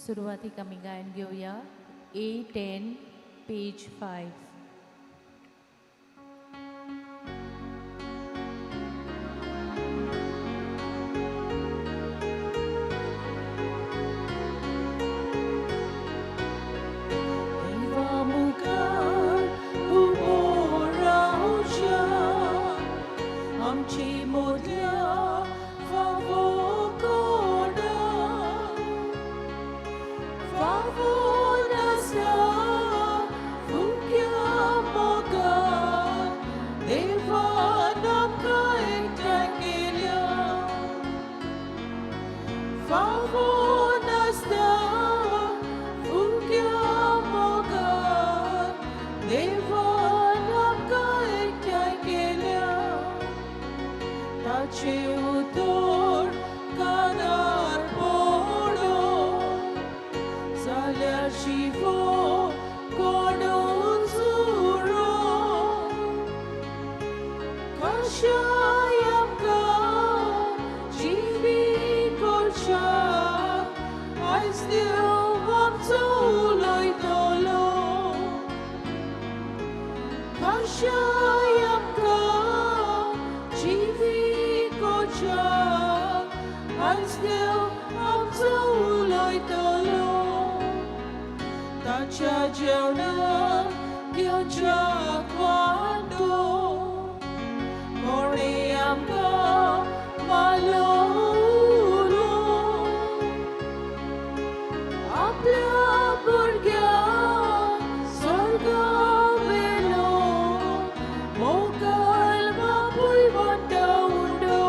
सुरवातीक आमी गायन घेवया A 10 page 5. देवा मुखार उबो रावच्या आमची मोदल्या फावो कोणा फावो नासता फुक्या मोगान देवान आमकां एकठांय केल्या फावो नासता फुक्या मोगान देवान आमकां एकठांय केल्या ताचे उतर कानार पडो जाल्यार शिवो कोणून जुरो कशाय आमकां जिवी करच्याक आयज देव आमचो उलयतलो कशाय आमकां जिवी करच्याक आयज देव आमचो उलयतलो ताच्या जेवणाक घेवच्याक वांटो कोणे आमकां मारलो आपल्या भुरग्यांक स्वर्गा वेलो मोगाल बापूय वांटा उंडो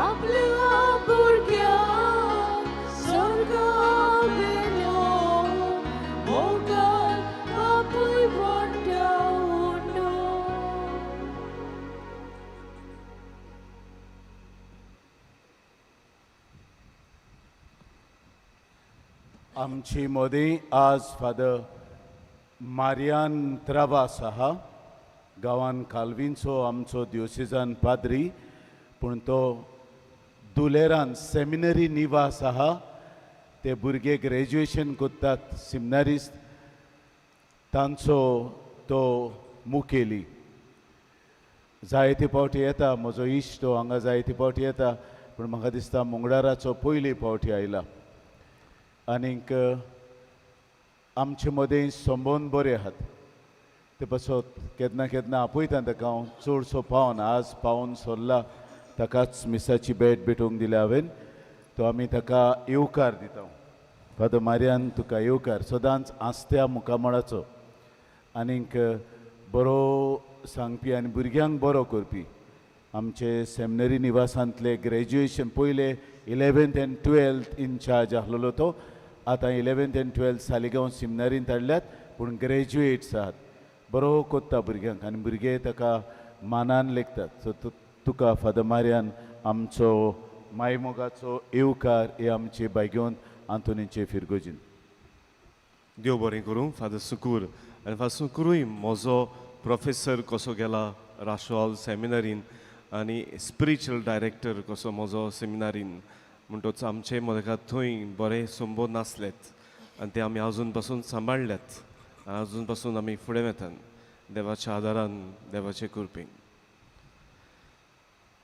आपल्या भुरग्यांक स्वर्गा वेलो मोगाल बापूय वांटा उंडो. आमची मोदी आज फादर मारियान त्रावास आहा, गांवान कालवींचो आमचो दिवसेजान पाद्री, पूण तो दुलेरान सेमिनरी निवास आहा. ते भुरगे ग्रॅज्युएशन करतात सिमनारिस्त, तांचो तो मुखेली. जायते फावटी येता म्हजो इश्ट, तो हांगा जायते फावटी येता, पूण म्हाका दिसता मंगळाराचो पयली फावटी आयला. आनीक आमचे मदें संबंद बरे आहात ते पासत केन्ना केन्ना आपयता ताका हांव, चडसो पावन आज पावन सरला, ताकाच मिसाची भेट भेटोवंक दिल्या हांवें. तो आमी ताका येवकार दिता. फादर मारियान, तुका येवकार. सदांच आसत्या मुखामळाचो आनीक बरो सांगपी आनी भुरग्यांक बरो करपी. आमचे सेमिनरी निवासांतले ग्रॅज्युएशन पयले 11th and 12th in-charge आसलेलो तो आतां 11th and 12th Saligao सिमनरींत हाडल्यात, पूण ग्रॅज्युएट्स आहात. बरो कोत्ता भुरग्यांक आनी भुरगे ताका मानान लेखतात. सो तुका फादर मारियान आमचो मायमोगाचो येवकार हे आमचे बायगेवन आंतोनीचे फिरगोजीन. देव बरें करूं फादर सुकूर. आनी फादर सुकूरूय म्हजो प्रोफेसर कसो गेला राशवाल सेमिनारीन आनी स्पिरिच्युअल डायरेक्टर कसो म्हजो सेमिनारीन, म्हणटच आमचे मदकात थंय बरे संबंद नासलेत आनी ते आमी आजून पासून सांबाळ्ळ्यात आनी आजून पासून आमी फुडें वतात देवाच्या आदारान, देवाचे कृपेन.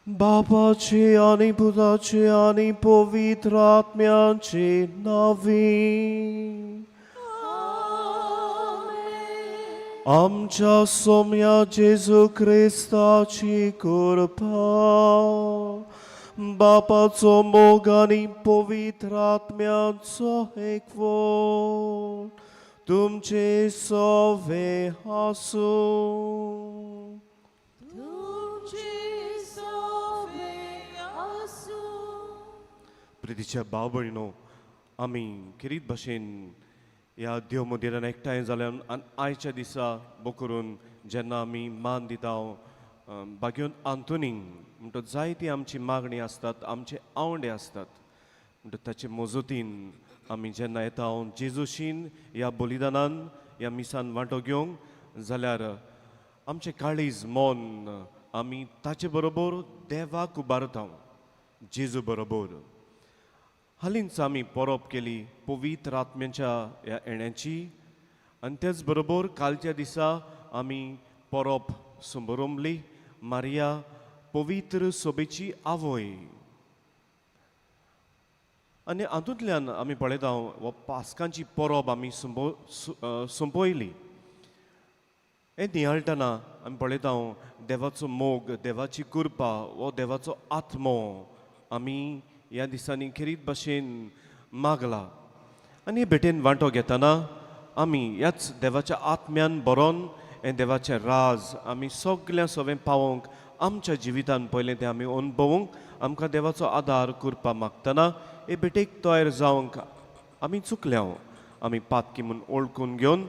बापाचे आनी पुताचे आनी पवित्र आत्म्याचे नांवी. आमच्या सोम्या जेजू क्रिस्ताची कृपा, बापाचो मोग आनी पवित्र आत्म्याचो एकवट तुमचे सवे आसूं. तुमचे सवे आसूं. प्रितीच्या भाव भयणो, आमी खेरीत भाशेन ह्या देव मंदिरान एकठांय जाल्यान आनी आयच्या दिसा बोकरून जेन्ना आमी मान दिता बागेवन आंतोनीक, म्हणटच जायती आमची मागणी आसतात, आमचे आवंडे आसतात, म्हणटच ताचे मजतीन आमी जेन्ना येता जेजूशीन ह्या बलिदानान ह्या मिसान वांटो घेवंक जाल्यार आमचें काळीज मन आमी ताचे बरोबर देवाक उबारता, जेजू बरोबर. हालींच आमी परब केली पवित्र आत्म्याच्या ह्या येण्याची आनी तेच बरोबर कालच्या दिसा आमी परब संबरमली मारिया पवित्र सोबेची आवय. आनी हातूंतल्यान आमी पळयता हो पास्कांची परब आमी सोंपयली. हें नियाळटना आमी पळयता देवाचो मोग, देवाची कृपा, हो देवाचो आत्मो आमी ह्या दिसांनी खेरीत भाशेन मागला. आनी हे भेटेन वांटो घेतना आमी ह्याच देवाच्या आत्म्यान बरोवन हें देवाचें राज आमी सगळ्या सवें पावोवंक आमच्या जिवितान पयलें तें आमी अनुभवूंक आमकां देवाचो आदार करपा मागतना हे भेटेक तयार जावंक आमी चुकल्या. आमी पातकी म्हूण वळखून घेवन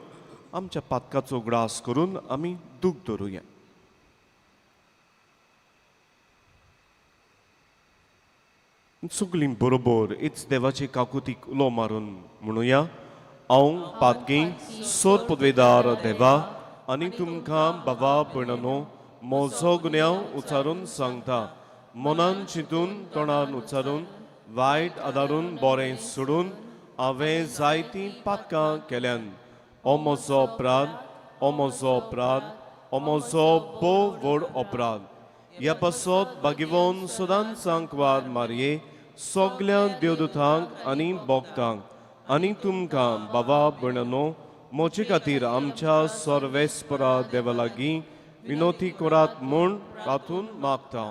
आमच्या पातकाचो उगडास करून आमी दूख दवरुया. सगळीं बरोबर इच देवाचे काकुतीक उलो मारून म्हणुया, हांव पातकी सोद पदवेदार देवा आनी तुमकां बाबा भयणानो म्हजो गुन्यांव उच्चारून सांगता. मनान चिंतून तोंडान उच्चारून वायट आदारून बरें सोडून हांवें जायतीं पातकां केल्यान. हो म्हजो अपराध, हो म्हजो अपराध, हो म्हजो भोव व्हड अपराध. ह्या पासत बागिवोन सदांच सांकवार मारये सगल्या देवदूतांक आनी भक्तांक आनी तुमकां बाबा भयणानो म्हजे खातीर आमच्या सर्वेस्परा देवा लागीं विनोती करात म्हूण तातूंत मागता.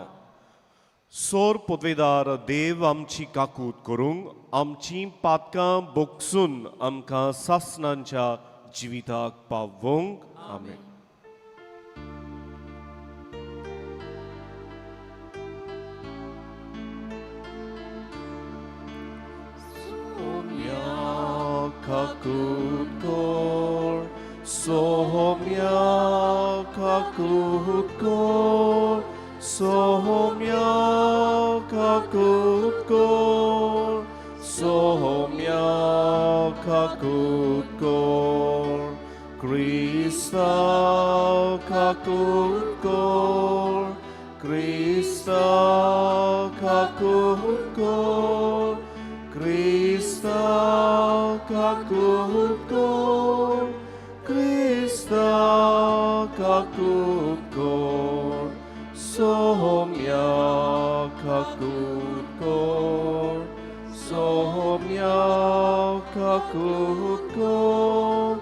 सोर पदवेदार देव आमची काकूत करूंक आमची पातकां बोगसून आमकां सासणांच्या जिविताक पावोवंक. आमेन. काकूत कर, सोम्या काकूत कर, सोम्या काकूत कर, सोम्या काकूत कर, क्रिस्ता काकूत कर, क्रिस्ता काकूत कर, क्रिस्ता काकूत कर, क्रिस्ता काकूत कर, सोम्या काकूत कर, सोम्या काकूत कर,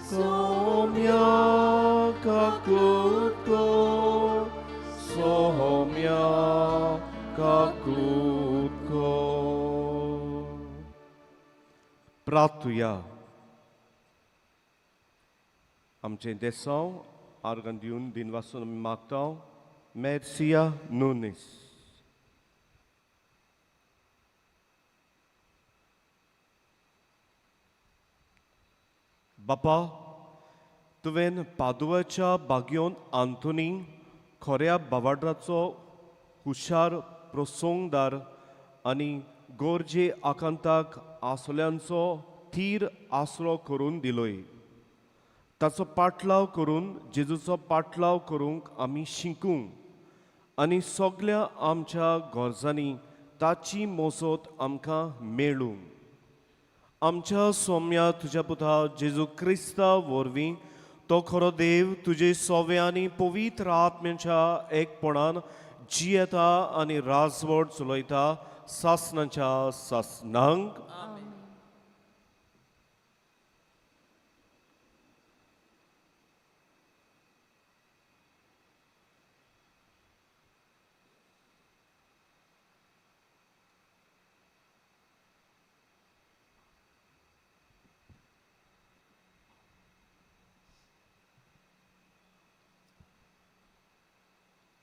सोम्या काकूत कर, सोम्या काकूत कर. प्रार्थुया. आमचें देसांव आर्गां दिवन दिनवासून आमी मागता. मेर्सिया नुनीस. बापा, तुवें पादुवाच्या बागयोन आंतोनी खोऱ्या बावाड्राचो हुशार प्रसंगदार आनी गोरजे आकांताक आसल्यांचो थीर आसरो करून दिलोय. ताचो पाटलाव करून जेजूचो पाटलाव करूंक आमी शिकूं आनी सगल्या आमच्या गरजांनी ताची मोसत आमकां मेळूं. आमच्या सोम्या तुज्या पुता जेजू क्रिस्ता वरवीं तो खरो देव तुजे सोवे आनी पवित्र आत्म्याच्या एकपणान जियेता आनी राजवट चलयता सासणाच्या सासणांक.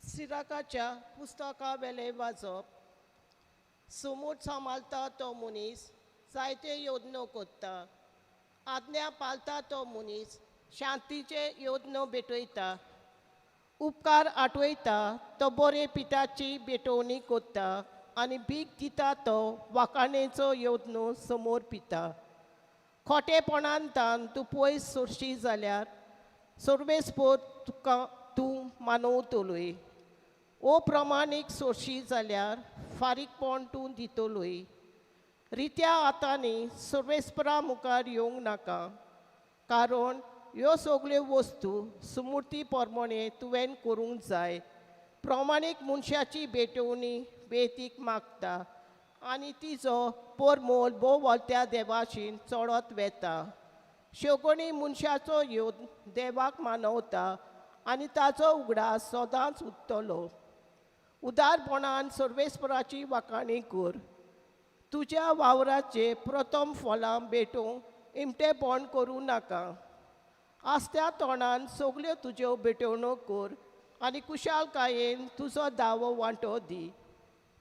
सिराकाच्या पुस्तका वेलें वाजप. सुमूट सांबाळटा तो मनीस जायते योजनो करता. आज्ञा पाळटा तो मनीस शांतीचे योजनो भेटयता. उपकार आठवयता तो बरे पिठाची भेटवणी करता आनी भीक दिता तो वाखाणेचो योजनो समोर पिता. खोटेपणान तान तूं पयस सोरशी जाल्यार सर्वेस्पोत तुका तूं मानवतलोय. ओ प्रमाणीक सोरशी जाल्यार फारीकपण तूं दितलोय. रित्या हातांनी सर्वेस्परा मुखार येवंक नाका, कारण ह्यो सगल्यो वस्तू सुमूर्ती प्रमाणे तुवें करूंक जाय. प्रमाणीक मनशाची भेटवणी बेतीक मागता आनी तिजो पोरमोल भोव व्हडत्या देवाशीन चडत वेता. शेवणी मनशाचो योद देवाक मानवता आनी ताचो उगडास सदांच उरतलो. उदारपणान सर्वेस्पराची वाखाणी कर. तुज्या वावराचे प्रथम फलां भेटोवंक इमटेपण करूं नाका. आसत्या तोंडान सगल्यो तुज्यो भेटवण्यो कर आनी कुशालकायेन तुजो दावो वांटो दी.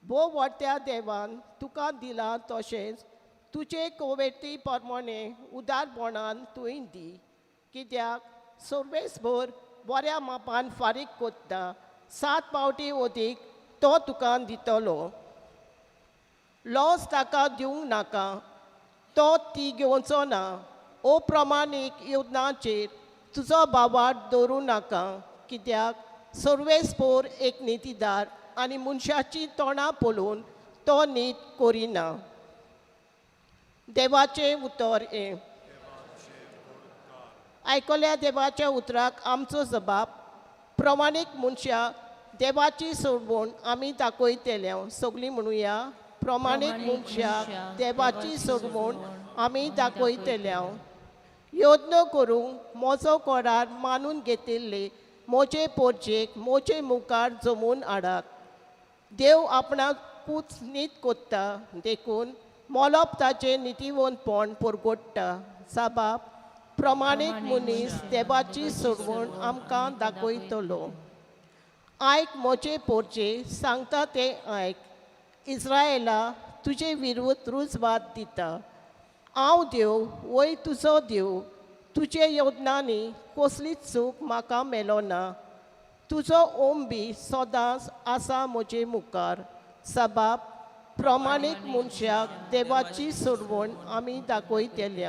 भोव व्हडत्या देवान तुका दिलां तशेंच तुजे कोवेती प्रमाणे उदारपणान तुवें दी, कित्याक सर्वेसभर बऱ्या मापान फारीक कोत्ता 7 पावटी अदीक तो तुका दितलो. लॉस ताका दिवंक नाका, तो ती घेवचो ना. अप्रमाणीक योजनाचेर तुजो बावाट दवरूं नाका, कित्याक सर्वेस्पोर एक नितीदार आनी मनशाची तोंडां पळोवन तो नीत करिना. देवाचें उतर हें. आयकल्या देवाच्या उतराक आमचो जबाब. प्रमाणीक मनशां देवाची सोडवण आमी दाखयतले. सगळीं म्हणुया, प्रमाणीक मनशाक देवाची सोडवण आमी दाखयतले. यत्न करूंक म्हजो करार मानून घेतिल्ले म्हजे पोरजेक म्हजे मुखार जमून हाडात. देव आपणाकूच नीत कोत्ता, देखून मोलप ताचें नितीवंतपण परगोडटा. साबाब प्रमाणीक मनीस देवाची सोडवण आमकां दाखयतलो. आयक म्हजे पोरजे सांगता तें आयक. इस्रायला तुजे विरुद्ध रुजवात दिता. हांव देव वय तुजो देव. तुजे योजनांनी कसलीच चूक म्हाका मेलो ना. तुजो ओंबी सदांच आसा म्हजे मुखार. सबाब प्रमाणीक मनशाक देवाची सोडवण आमी दाखयतले.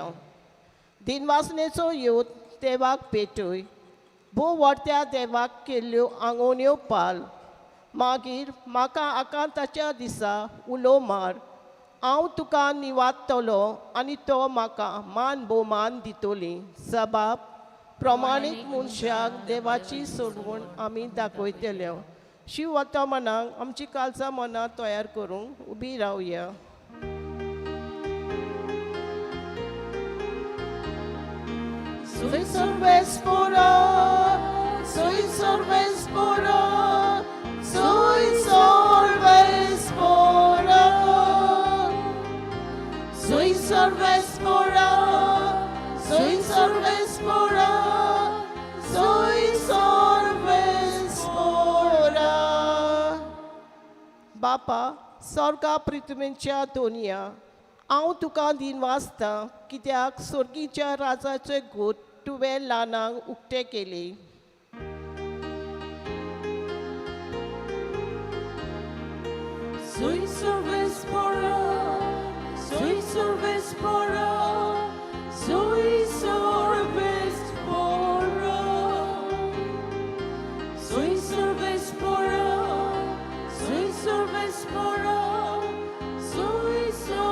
दिनवासनेचो योद देवाक पेटय. भोव व्हडत्या देवाक केल्ल्यो आंगोवण्यो पाल. मागीर म्हाका आकांताच्या दिसा उलो मार. हांव तुका निवादतलो आनी तो म्हाका मान भोवमान दितली. सबाब प्रमाणीक मनशाक देवाची सोडवण आमी दाखयतले. शिव वर्तमानाक आमची कालचा मनां तयार करूंक उबी रावया. Soy sorvespora, soy sorvespora, soy sorvespora. Soy sorvespora, soy sorvespora, soy sorvespora. बापा स्वर्गा पृथ्वीच्या दोनया, हांव तुका दिनवासता कित्याक स्वर्गीच्या राजाचे गूत तुवें ल्हानांक उक्ते केले. Soy sorvespora, soy sorvespora, soy sorvespora. Soy sorvespora, soy sorvespora, soy sorvespora.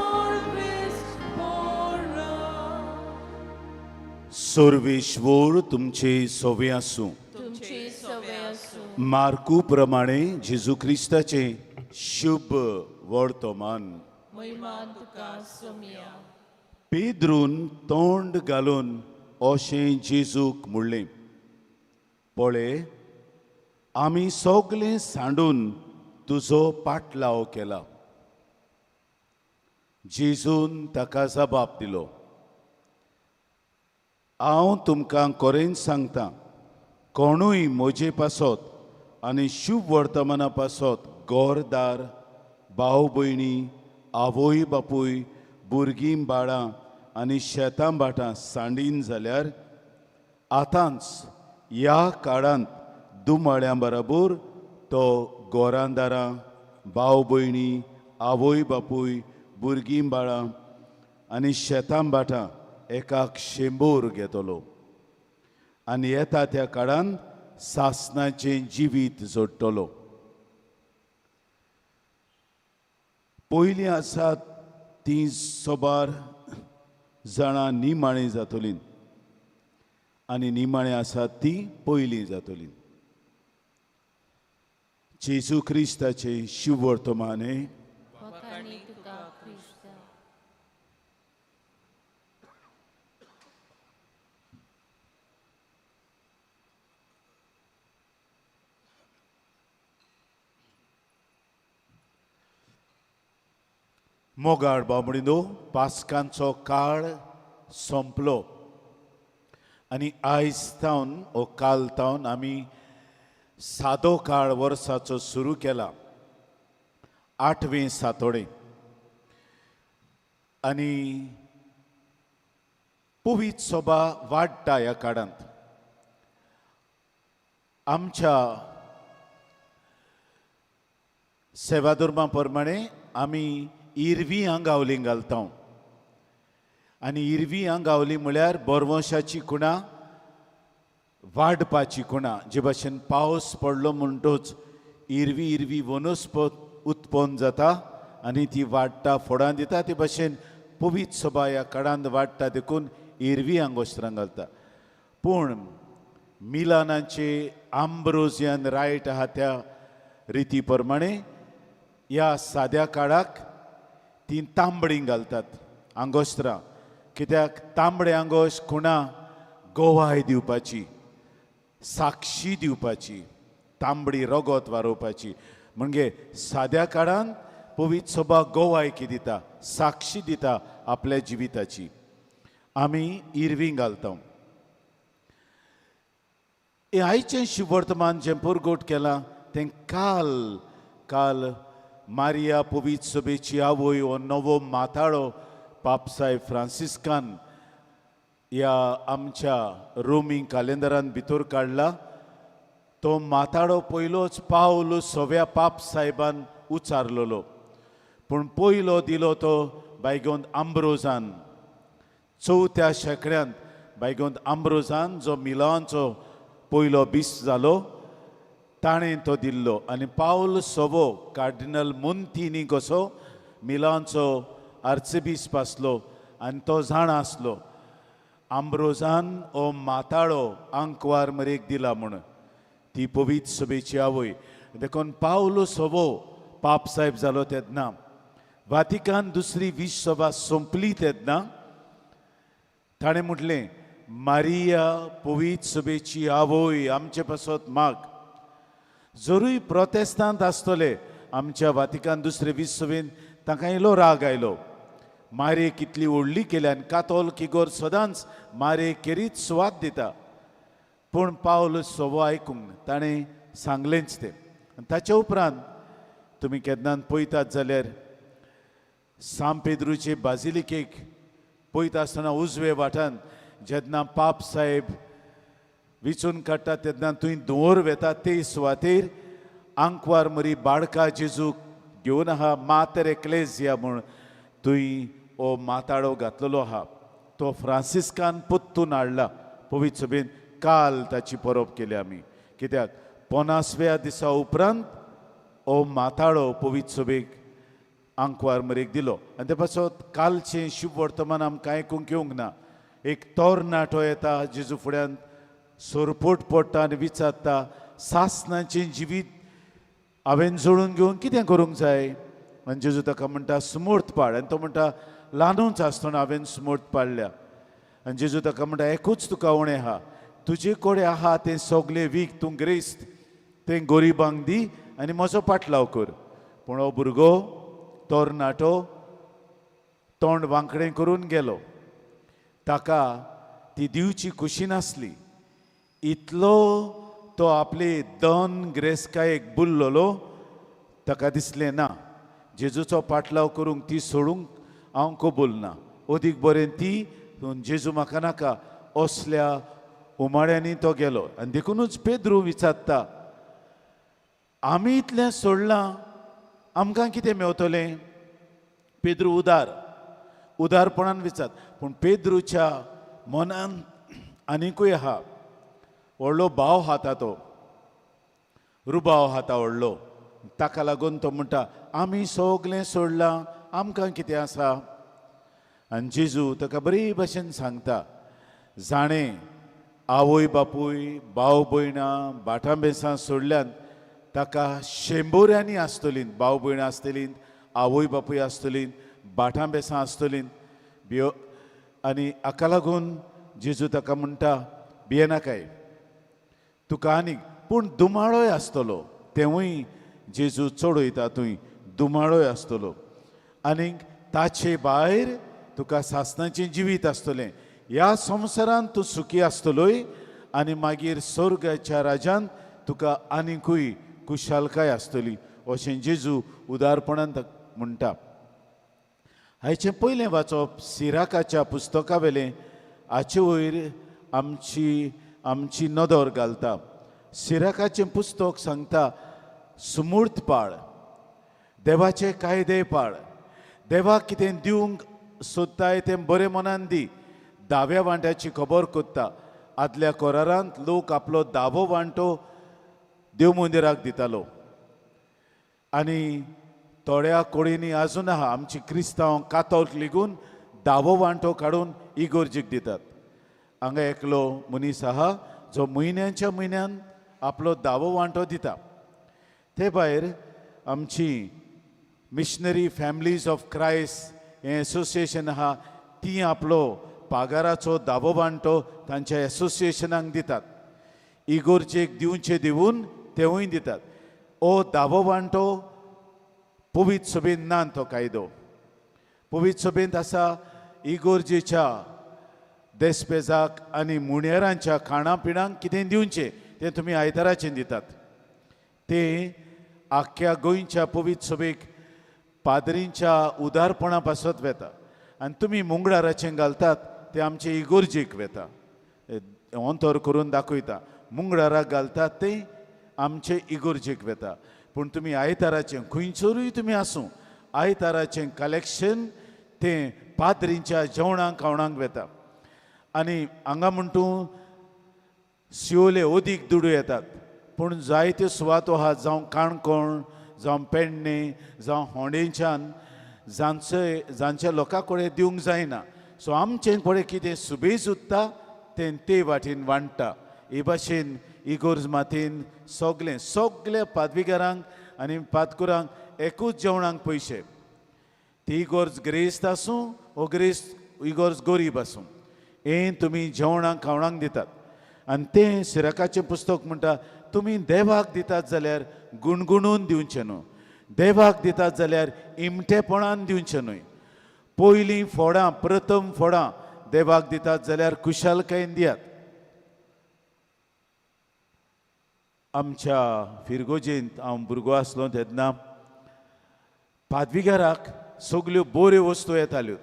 Sarveshwar तुमचे सोवे आसूं. तुमचे सवे आसूं. मार्कू प्रमाणे जेजू क्रिस्ताचें शुभ वर्तमान. महिमा तुका सोमिया. पेद्रून तोंड घालून अशें जेजूक म्हणलें, पळय आमी सगळें सांडून तुजो पाटलाव केला. जेजून ताका जबाब दिलो, हांव तुमकां खरेंच सांगता, कोणूय म्हजे पासत आनी शुभ वर्तमाना पासत घरदार, भाव भयणी, आवय बापूय, भुरगीं बाळां आनी शेतां भाटां सांडीन जाल्यार आतांच ह्या काळांत दुमाळ्यां बराबर तो गोरांदारां, भाव भयणी, आवय बापूय, भुरगीं बाळां आनी शेतां भाटां एकाक शेंबोर घेतलो आनी येता त्या काळान सासणाचें जिवीत जोडटलो. पयलीं आसात तीं सोबार जाणां निमाणीं जातलीं आनी निमाणें आसात तीं पयलीं जातलीं. जेजू क्रिस्ताचें शिववर्तमाने. मोगाळ बाबडीनो, पास्कांचो काळ सोंपलो आनी आयज तावन ओ काल तावन आमी सादो काळ वर्साचो सुरू केला, आठवें सातोडें. आनी पवित्र सोबा वाडटा ह्या काळांत. आमच्या सेवाधर्मा प्रमाणे आमी इरवी आंगावली घालता आनी इरवी आंगावली म्हळ्यार बोरवंशाची खुणा, वाडपाची खुणा. जे भाशेन पावस पडलो म्हणटच इरवी इरवी वनस्पत उत्पन्न जाता आनी ती वाडटा, फळां दिता, ते भाशेन पवित्र सभा ह्या काळांत वाडटा, देखून इरवी आंगोस्त्रां घालता. पूण मिलानाचे आंब्रोजियन रायट आहा त्या रिती प्रमाणे ह्या साद्या काळाक तीं तांबडीं घालतात आंगोस्त्रां. कित्याक तांबडे आंगोश खुणा गोवाय दिवपाची, साक्षी दिवपाची, तांबडी रगत वारोवपाची. म्हणजे साद्या काळान पवित्र सभा गोवायकी दिता, साक्षी दिता आपल्या जिविताची. आमी इरवीं घालता. हें आयचें शिवर्तमान जें परगट केलां तें काल काल मारिया पवित्र सभेची आवय हो नवो माताळो पापसाय फ्रांसिस्कान ह्या आमच्या रोमी कालेंदरान भितर काडला. तो माताळो पयलोच पावल सव्या पाप साहेबान उचारलेलो, पूण पयलो दिलो तो बायगोंद आंब्रोजान. चवथ्या शेंकड्यांत बायगोंद आंब्रोजान जो मिलानचो पयलो बीस जालो ताणें तो दिल्लो. आनी पावल सवो कार्डिनल मोंतिनी कसो मिलानचो आर्चबीस्प आसलो आनी तो जाणा आसलो आंब्रोजान हो माताळो आंकवार मरेक दिला म्हूण, ती पवित्र सभेची आवय. देखून पावलो सवो पाप साहेब जालो तेन्ना वातिकान दुसरी वीस सभा सोंपली तेन्ना ताणें म्हटलें, मारिया पवित्र सभेची आवय आमचे पासत माग. जरूय प्रोतेस्तांत आसतले आमच्या वातिकान दुसरे वीस सभेन तांकां इलो राग आयलो, मारे कितली व्हडली केल्या आनी कातोल किगोर सदांच मारे केरीत सुवात दिता. पूण पावल सवो आयकूंक ताणें सांगलेंच तें. आनी ताच्या उपरांत तुमी केन्ना पळयतात जाल्यार सांत पेद्रूचे बाजिलिकेक पळयता आसतना उजवे वाटान जेन्ना पाप साहेब विचून काडटा तेन्ना थंय धुंवर वेता ते सुवातेर आंकवार मरी बाळका जेजूक घेवन आहा मातर एक्लेजिया म्हूण थंय हो माताळो घातलेलो आहा. तो फ्रांसिस्कान पोत्तून हाडला पवित्र सभेन. काल ताची परब केली आमी, कित्याक 50व्या दिसा उपरांत हो माताळो पवित्र सभेक आंकवार मरेक दिलो. आनी ते पासत कालचें शुभ वर्तमान आमकां आयकूंक येवंक ना. एक तरणाटो येता जेजू फुड्यान सोरपोट पडटा आनी विचारता, सासणाचें जिवीत हांवें जोडून घेवन कितें करूंक जाय? आनी जेजू ताका म्हणटा सुमूर्त पाड. आनी तो म्हणटा ल्हानूच आसतना हांवें सुमूर्त पाडल्या. आनी जेजू ताका म्हणटा एकूच तुका उणें आहा, तुजे कडेन आहा तें सगलें वीक, तूं ग्रेस्त, तें गरिबांक दी आनी म्हजो पाटलाव कर. पूण हो भुरगो तरणाटो तोंड वांकडें करून गेलो. ताका ती दिवची खुशी नासली. इतलो तो आपले दन ग्रेसकायेक बुल्लोलो, ताका दिसलें ना जेजूचो पाटलाव करूंक ती सोडूंक हांव कबूल ना, अदीक बरें ती जेजू म्हाका नाका असल्या उमाळ्यांनी तो गेलो. आनी देखुनूच पेद्रू विचारता, आमी इतलें सोडलां आमकां कितें मेवतलें? पेद्रू उदार उदारपणान विचार. पूण पेद्रूच्या मनान आनिकूय आहा व्हडलो भाव हाता, तो रुबाव हाता व्हडलो, ताका लागून तो म्हणटा आमी सगलें सोडलां आमकां कितें आसा? आनी जेजू ताका बरे भाशेन सांगता, जाणें आवय बापूय भाव भयणां भाटां बेसां सोडल्यान ताका शेंबोऱ्यांनी आसतलीं, भाव भयणां आसतलीं, आवय बापूय आसतलीं, भाटां बेसां आसतलीं बियो. आनी हाका लागून जेजू ताका म्हणटा, भियेनाकाय, तुका आनीक पूण दुमाळोय आसतलो. तेवूय जेजू चडयता, थंय दुमाळोय आसतलो आनीक ताचे भायर तुका सासणाचें जिवीत आसतलें. ह्या संवसारांत तूं सुखी आसतलोय आनी मागीर स्वर्गाच्या राज्यांत तुका आनिकूय खुशालकाय आसतली, अशें जेजू उदारपणान म्हणटा. हाचें पयलें वाचप सिराकाच्या पुस्तका वेलें हाचे वयर आमची आमची नदर घालता. सिराकाचें पुस्तक सांगता, सुमूर्त पाळ, देवाचे कायदे पाळ, देवाक कितें दिवंक सोदताय तें बरें मनान दी. दाव्या वांट्याची खबर कोत्ता. आदल्या कोरारांत लोक आपलो दावो वांटो देव मंदिराक दितालो आनी थोड्या कोडींनी आजून आहा आमची क्रिस्तांव कातोल्क लिगून दावो वांटो काडून इगोर्जीक दितात. हांगा एकलो मनीस आहा जो म्हयन्याच्या म्हयन्यान आपलो दावो वांटो दिता. ते भायर आमची मिशनरी फॅमिलीज ऑफ क्रायस्ट हें एसोसिएशन आहा, ती आपलो पागाराचो दावो वांटो तांच्या एसोसिएशनाक दितात. इगोर्जेक दिवचे दिवन तेवूय दितात. ओ दावो वांटो पवित्र सभेंत ना, तो कायदो पवित्र सभेंत आसा. इगोर्जेच्या देसपेजाक आनी मुणेरांच्या खाणां पिणांक कितें दिवचें तें तुमी आयताराचें दितात. तें आख्ख्या गोंयच्या पवित्र सभेक पाद्रींच्या उदारपणा पासत वेता आनी तुमी मुंगडाराचें घालतात तें आमचे इगोर्जेक वेता. अंतर करून दाखयता, मुंगडाराक घालतात तें आमचे इगोर्जेक वेता. पूण तुमी आयताराचें खंयसरूय तुमी आसूं, आयताराचें कलेक्शन तें पाद्रींच्या जेवणाक खावणाक वेता. आनी हांगा म्हण तूं सियोले अदीक दुडू येतात, पूण जायत्यो सुवातो आहात, जावं काणकोण, जावं पेडणे, जावं होंडेच्यान जांचे जांच्या लोकां कडेन दिवंक जायना. सो आमचे कडेन कितें सुबेज उरता तें ते वाटेन वांट्टा. हे भाशेन इगोर्ज मातयेन सगलें सगल्या पादविगारांक आनी पादकुरांक एकूच जेवणाक पयशे. ती इगोर्ज ग्रेस्त आसूं वो ग्रेस्त इगोर्ज गोरीब आसूं, हें तुमी जेवणाक खावणाक दितात. आनी तें सिराकाचें पुस्तक म्हणटा, तुमी देवाक दितात जाल्यार गुणगुणून दिवचें न्हू, देवाक दितात जाल्यार इमटेपणान दिवचें न्हय. पयलीं फोडां, प्रथम फोडां देवाक दितात जाल्यार खुशालकायेन दियात. आमच्या फिरगोजेंत हांव भुरगो आसलो तेन्ना पादविगाराक सगल्यो बऱ्यो वस्तू येताल्यो.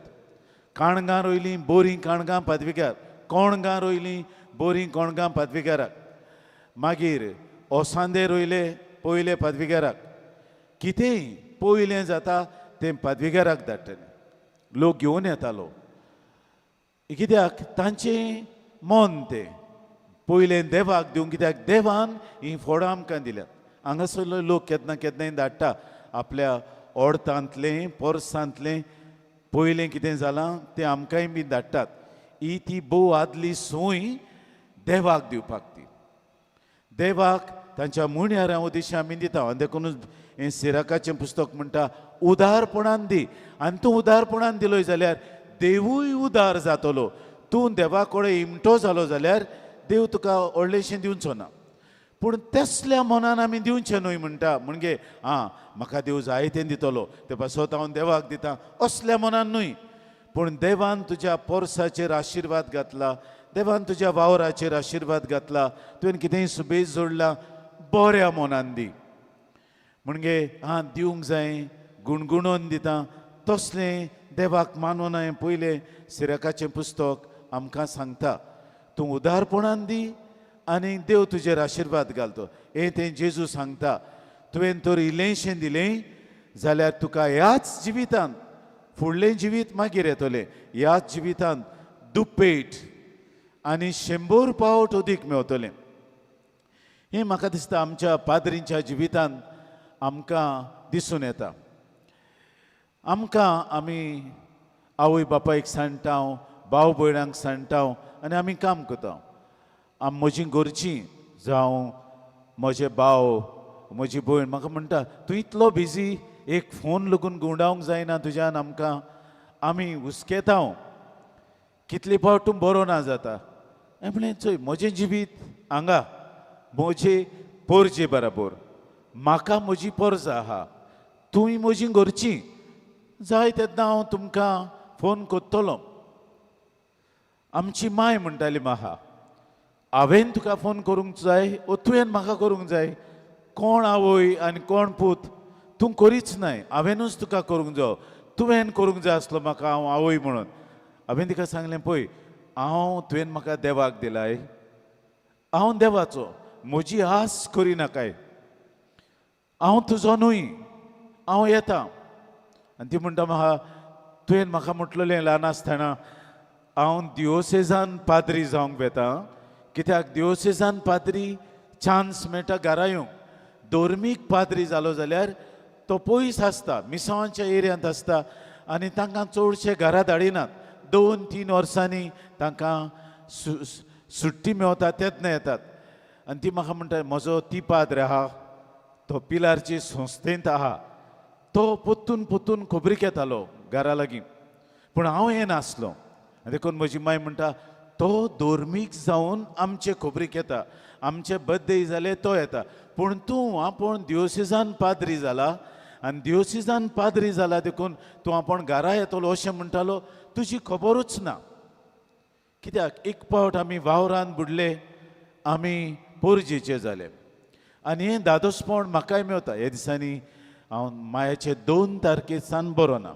काणगां रोयलीं बरीं काणगां पादविगार, कोणगां रोयलीं बरीं कोणगां पादविगाराक, मागीर ओसांदे रोयले पयले पादविगाराक, कितेंय पयलें जाता तें पादविगाराक धाडटलें, लोक घेवन येतालो. कित्याक तांचें मन तें पयलें देवाक दिवंक, कित्याक देवान हीं फोडां आमकां दिल्यात. हांगासरलो लोक केन्ना केन्नाय धाडटा आपल्या ओडतांतलें पोरसांतलें पयलें कितें जालां तें आमकांय बी धाडटात. ही ती भोव आदली संवय देवाक दिवपाक, ती देवाक तांच्या मुणयारां उद्देश आमी दिता. आनी देखूनच हें सिराकाचें पुस्तक म्हणटा, उदारपणान दी. आनी तूं उदारपणान दिलोय जाल्यार देवूय उदार जातलो. तूं देवा कडेन इमटो जालो जाल्यार देव तुका व्हडलेशें दिवचो ना. पूण तसल्या मनान आमी दिवचें न्हय म्हणटा, म्हणजे आं म्हाका देव जाय तें दितलो ते पासत हांव देवाक दिता, असल्या मनान न्हय. पूण देवान तुज्या पोरसाचेर आशिर्वाद घातला, देवान तुज्या वावराचेर आशिर्वाद घातला, तुवें कितेंय सुबेज जोडला, बऱ्या मनान दी. म्हणजे आं दिवंक जाय गुणगुणोन दिता, तसलें देवाक मानून हांवें पयलें सिराकाचें पुस्तक आमकां सांगता, तूं उदारपणान दी आनी देव तुजेर आशिर्वाद घालतो. हें तें जेजू सांगता, तुवें तर इल्लेंशें दिलें जाल्यार तुका ह्याच जिवितांत, फुडलें जिवीत मागीर येतलें, ह्याच जिवितांत दुपेट आनी 100 पावट अदीक मेवतलें. हें म्हाका दिसता आमच्या पाद्रींच्या जिवितांत आमकां दिसून येता. आमकां आमी आवय बापायक सांडटा हांव, भाव भयणांक सांडटा हांव आनी आमी काम करता. आम म्हजी घरचीं जावं म्हजे भाव म्हजी भयण म्हाका म्हणटा, तूं इतलो बिजी, एक फोन लागून घुंवडावंक जायना तुज्यान आमकां, आमी हुस्केता हांव, कितले फावट तूं बरो ना जाता. हांवें म्हणलें, चोय म्हजें जिवीत हांगा म्हजे पोरजे बराबर, म्हाका म्हजी पोरजा आहा, तुमी म्हजी घरचीं, जाय तेन्ना हांव तुमकां फोन करतलो. आमची माय म्हणटाली म्हाका, हांवें तुका फोन करूंक जाय ओ तुवें म्हाका करूंक जाय? कोण आवय आनी कोण पूत? तूं करीच नाय, हांवेनूच तुका करूंक जायो, तुवें करूंक जाय आसलो म्हाका, हांव आवय म्हणून. हांवें तिका सांगलें, पळय हांव तुवें म्हाका देवाक दिलाय, हांव देवाचो, म्हजी आस करिनाकाय, हांव तुजो न्हय, हांव येता. आनी ती म्हणटा म्हाका, तुवें म्हाका म्हटलेलें ल्हान आसतना हांव दिवोसेजान पाद्री जावंक वेता, कित्याक दिवोसेजान पाद्री चान्स मेळटा घरा येवंक, धर्मीक पाद्री जालो जाल्यार तो पयस आसता, मिसांवाच्या एरियांत आसता आनी तांकां चडशे घरा धाडिनात. 2-3 वर्सांनी तांकां सुट्टी मेवता तेन्ना येतात. आनी ती म्हाका म्हणटा, म्हजो ती पाद्र आहा तो पिलारचे संस्थेंत आहा, तो पोत्तून पोत्तून खबरीक येतालो घरा लागीं, पूण हांव येनासलो. आनी देखून म्हजी माय म्हणटा, तो धर्मीक जावन आमचे खबरीक येता, आमचे बर्थडे जाले तो येता, पूण तूं आपूण दिवोसिजान पाद्री जाला आनी दिवोसिजान पाद्री जाला देखून तूं आपूण घरा येतलो अशें म्हणटालो, तुजी खबरूच ना. कित्याक एक फावट आमी वावरान बुडले, आमी पोरजेचे जाले. आनी हें दादोसपण म्हाकाय मेवता. ह्या दिसांनी हांव मायाचे 2 तारखे सान बरो ना,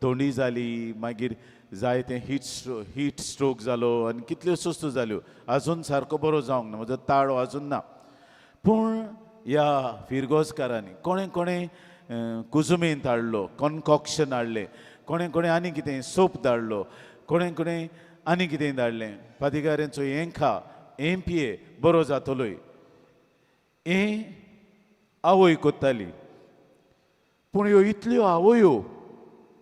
थंडी जाली, मागीर जाय तें हीट स्ट्रोक जालो आनी कितल्यो वस्तू जाल्यो, आजून सारको बरो जावंक ना, म्हजो ताळो आजून ना. पूण ह्या फिरगोजकारांनी कोणें कोणें कुजुमेंत हाडलो, कॉन्कॉक्शन हाडलें, कोणें कोणें आनी कितें सोप धाडलो, कोणें कोणें आनी कितें धाडलें, पादिगारांचो हें खा हें पिये बरो जातलोय, हें आवय कोत्ताली. पूण ह्यो इतल्यो आवयो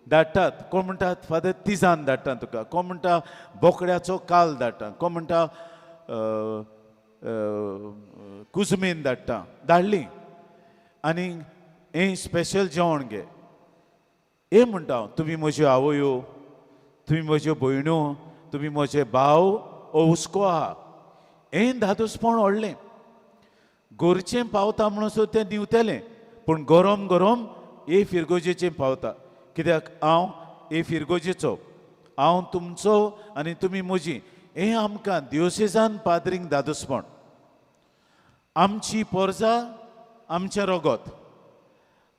धाडटात, कोण म्हणटात फादर तिजान धाडटा तुका, कोण म्हणटा बोकड्याचो काल धाडटा, कोण म्हणटा कुजमेन धाडटा, धाडली आनी हें स्पेशल जेवण घे. हें म्हणटा हांव, तुमी म्हज्यो आवयो, तुमी म्हज्यो भयण्यो, तुमी म्हजे भाव, हो हुस्को आहा. हें धादोसपण व्हडलें, गोरचें पावता म्हणसर तें दिवतलें, पूण गरम गरम हे फिरगोजेचें पावता, कित्याक हांव हे फिरगोजेचो, हांव तुमचो आनी तुमी म्हजी. हें आमकां दिवसेजान पाद्रींक दादोसपण. आमची पोरजा आमचें रगत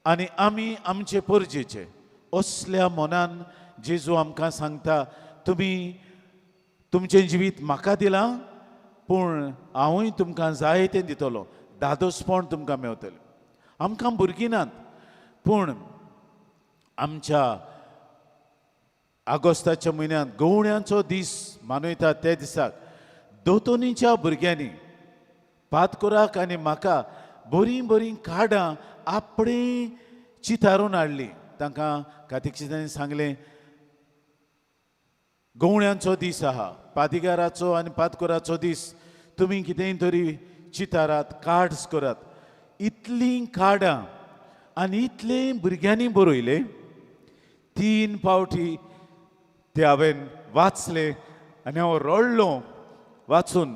आनी आमी आमचे पोरजेचे. असल्या मनान जेजू आमकां सांगता, तुमी तुमचें जिवीत म्हाका दिलां, पूण हांवूय तुमकां जाय तें दितलो, दादोसपण तुमकां मेवतलें. आमकां भुरगीं नात, पूण आमच्या आगोस्ताच्या म्हयन्यांत गवळ्यांचो दीस मनयतात त्या दिसाक दोतोनीच्या भुरग्यांनी पातकोराक आनी म्हाका बरीं बरीं कार्डां आपणें चितारून हाडलीं. तांकां कातिक्षितांनी सांगलें, गवळ्यांचो दीस आहा, पादिगाराचो आनी पातकोराचो दीस, तुमी कितेंय तरी चितारात, कार्ड्स करात. इतलीं कार्डां आनी इतलें भुरग्यांनी बरयलें, 3 फावटी ते हांवें वाचलें आनी हांव रडलो वाचून,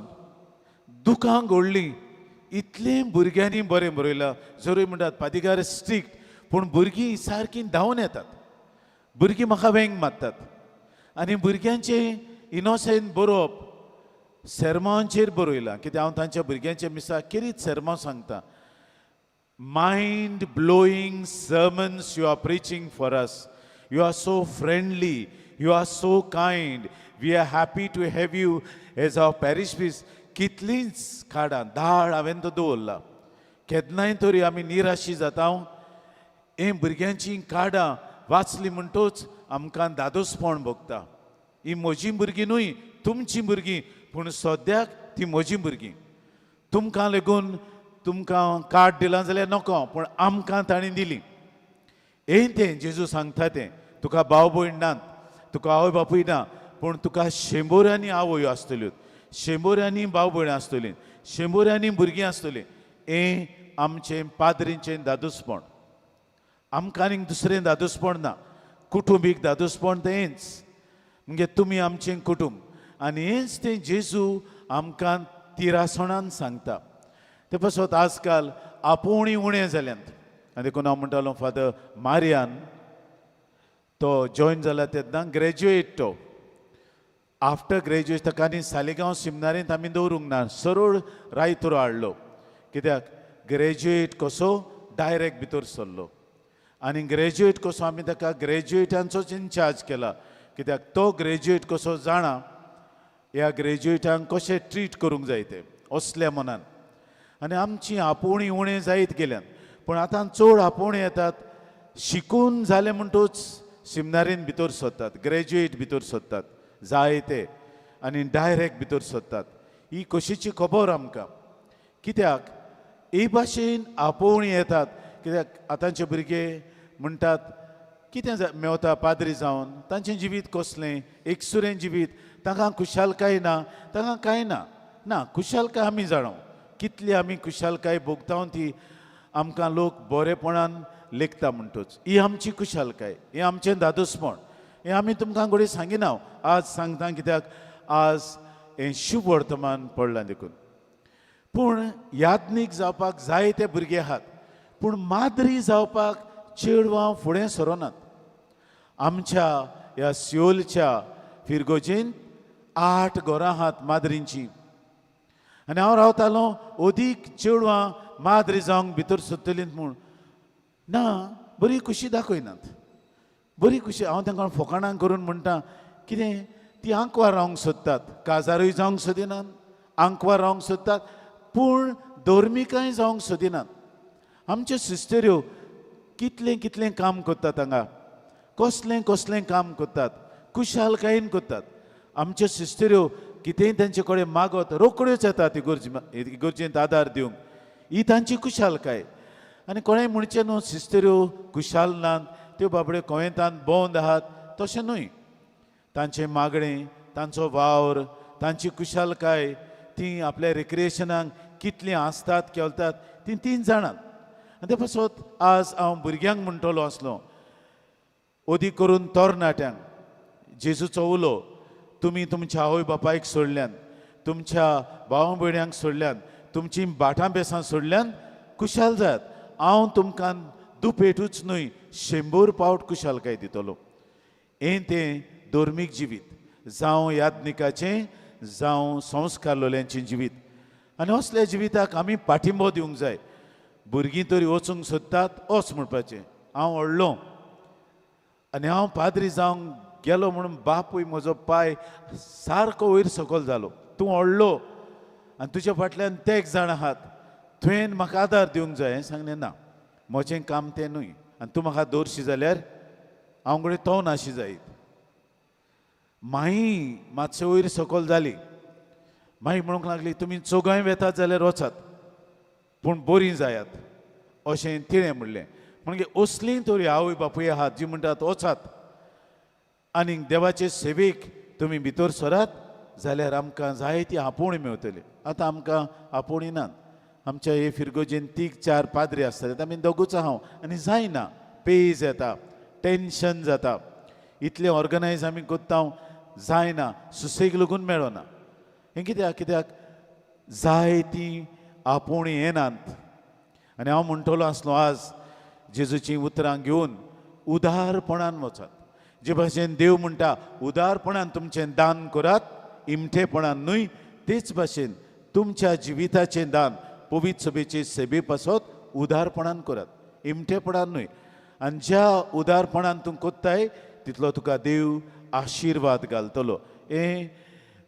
दुकां घोडलीं. इतलें भुरग्यांनी बरें बरयलां. जरूय म्हणटात पादिगार स्ट्रिक्ट, पूण भुरगीं सारकीं धांवन येतात, भुरगीं म्हाका वेंग मारतात आनी भुरग्यांचें इनोसेंट बरोवप सेर्मांचेर बरयलां, कित्याक हांव तांच्या भुरग्यांच्या मिसाक खेरीत सेर्मांव सांगता. Mind blowing sermons you are preaching for us. You are so friendly, you are so kind, we are happy to have you as our parish priest. कितलींच कार्डां धाड हांवें तो दवरला. केन्नाय तरी आमी निराशी जाता, हें भुरग्यांचीं कार्डां वाचलीं म्हणटूच आमकां दादोसपण भोगता. ही म्हजीं भुरगीं न्हय, तुमचीं भुरगीं, पूण सद्याक ती म्हजीं भुरगीं. तुमकां लागून तुमकां कार्ड दिलां जाल्यार नको, पूण आमकां तांणी दिली. हें तें जेजू सांगता तें, तुका भाव भयण नात, तुका आवय बापूय ना, पूण तुका शंबरांनी आवयो आसतल्यो, शंबरांनी भाव भयणां आसतलीं, शंबरांनी भुरगीं आसतलीं. हें आमचें पाद्रींचें दादोसपण. आमकां आनीक दुसरें दादोसपण ना. कुटुंबीक दादोसपण तेंच, म्हणजे तुमी आमचें कुटुंब. आनी हेंच तें जेजू आमकां तिरासणान सांगता. ते पासत आजकाल आपोवणी उणें जाल्यात. आनी देखून हांव म्हणटालो फादर मारियान तो जॉयन जाला तेन्ना ग्रॅज्युएट तो, आफ्टर ग्रॅज्युएट ताका आनी सालिगांव सिमनारींत आमी दवरूंक ना, सरळ रायतुरो हाडलो. कित्याक ग्रॅज्युएट कसो डायरेक्ट भितर सरलो आनी ग्रॅज्युएट कसो आमी ताका ग्रॅज्युएटांचोच इनचार्ज केला. कित्याक तो ग्रॅज्युएट कसो जाणा ह्या ग्रॅज्युएटांक कशें ट्रीट करूंक जाय तें असल्या मनान. आनी आमची आपोवणी उणें जायत गेल्यान, पूण आतां चड आपोवणी येतात. शिकून जालें म्हणटूच सिमनारीन भितर सरतात, ग्रॅज्युएट भितर सरतात जायते आनी डायरेक्ट भितर सरतात. ही कशीची खबर आमकां. कित्याक हे भाशेन आपोवणी येतात? कित्याक आतांचे भुरगे म्हणटात कितें मेवता पाद्री जावन, तांचें जिवीत कसलें एकसुरें जिवीत, तांकां खुशालकाय ना, तांकां कांय ना. ना खुशालकाय आमी जाणा कितली आमी खुशालकाय भोगता ती आमकां लोक बरेपणान लेखता म्हणटूच ही आमची खुशालकाय, हें आमचें दादोसपण. हें आमी तुमकां घडये सांगिना, आज सांगता कित्याक आज हें शुभ वर्तमान पडलां देखून. पूण याज्ञीक जावपाक जायते भुरगे आहात, पूण माद्री जावपाक चेडवां फुडें सरोनात. आमच्या ह्या सियोलच्या फिरगोजेन 8 घरां आहात माद्रींची. आनी हांव रावतालो अदीक चेडवां माद्री जावंक भितर सोदतलीं म्हूण. ना, बरी खुशी दाखयनात, बरी खुशी. हांव तांकां फोकाणां करून म्हणटा कितें ती आंकवार रावंक सोदतात, काजारूय जावंक सोदिनात, आंकवार रावंक सोदतात, पूण धर्मिकांय जावंक सोदिनात. आमच्यो सिस्टऱ्यो कितलें कितलें काम करतात हांगा, कसलें कसलें काम करतात, खुशालकायेन करतात. आमच्यो सिस्टऱ्यो कितेंय तांचे कडेन मागत रोखड्योच येतात इगर्जेंत आदार दिवंक. ही तांची खुशालकाय. आनी कोणें म्हणचें न्हू सिस्टऱ्यो खुशाल नात, त्यो बाबड्यो कोवेंतान बंद आहात, तशें न्हय. तांचें मागणें, तांचो वावर, तांची खुशालकाय, ती आपल्या रिक्रिएशनाक कितलीं आसतात खेळतात ती तीन जाणात. आनी ते पासत आज हांव भुरग्यांक म्हणटलो आसलो, अदीक करून तरणाट्यांक, जेजूचो उलो, तुमी तुमच्या आवय बापायक सोडल्यान, तुमच्या भाव भयण्यांक सोडल्यान, तुमची भाटां बेसां सोडल्यान खुशाल जायात. हांव तुमकां दुपेटूच न्हय 100 पावट खुशालकाय दितलो. हें तें धर्मीक जिवीत, जावं याज्ञिकाचें, जावं संस्कार लोल्यांचें जिवीत. आनी असल्या जिविताक आमी पाठिंबो दिवंक जाय. भुरगीं तरी वचूंक सोदतात वच म्हणपाचें. हांव व्हडलो आनी हांव पाद्री जावंक गेलो म्हणून बापूय म्हजो पाय सारको वयर सकयल जालो. तूं व्हडलो आनी तुज्या फाटल्यान तेग जाण आहात, तुवें म्हाका आदार दिवंक जाय. हें सांगलें ना, म्हजें काम तें न्हय आनी तूं म्हाका दवरशी जाल्यार हांव घडये तो नाशी जायत. माई मातशें वयर सकयल जाली. माई म्हणूंक लागली तुमी चोगांय वेतात जाल्यार वचात, पूण बरीं जायात अशें तिणें म्हणलें. म्हणजे असलीं तरी आवय बापूय आहात जी म्हणटात वचात आनी देवाचे सेवेक तुमी भितर सरात जाल्यार आमकां जायती आपोवणी मेवतली. आतां आमकां आपोवणी नात. आमच्या हे फिरगोजेन 3-4 पाद्री आसतात, आमी दोगूच आहांव आनी जायना, पेज येता, टेंशन जाता, इतलें ऑर्गनायज आमी करता जायना, सुसेग लागून मेळना. हें कित्याक? कित्याक जाय ती आपोवणी येनात. आनी हांव म्हणटलो आसलो आज जेजूचीं उतरां घेवन उदारपणान वचात. जे भाशेन देव म्हणटा उदारपणान तुमचें दान करात, इमठेपणान न्हय, तेच भाशेन तुमच्या जिविताचें दान पवित्र सभेचे सेवे पासत उदारपणान करात, इमठेपणान न्हय. आनी ज्या उदारपणान तूं कोत्ताय तितलो तुका देव आशिर्वाद घालतलो. हें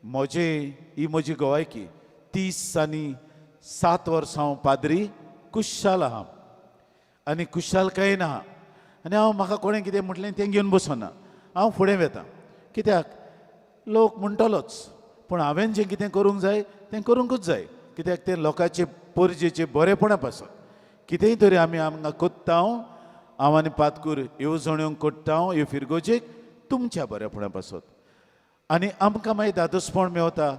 म्हजें, ही म्हजी गवायकी. 30 आनी 7 वर्सां हांव पाद्री खुशाल आहा आनी खुशालकायेन आहा. आनी हांव म्हाका कोणें कितें म्हटलें तें घेवन बसना, हांव फुडें वेता. कित्याक लोक म्हणटलोच, पूण हांवें जें कितें करूंक जाय तें करूंकूच जाय. कित्याक तें लोकांचे परजेचे बरेपणा पासत कितेंय तरी आमी हांगा कोत्ता. हांव आनी पातकूर येवजण्यो कोत्ता ह्यो फिरगोजेक, तुमच्या बरेपणा पासत. आनी आमकां मागीर दादोसपण मेवता,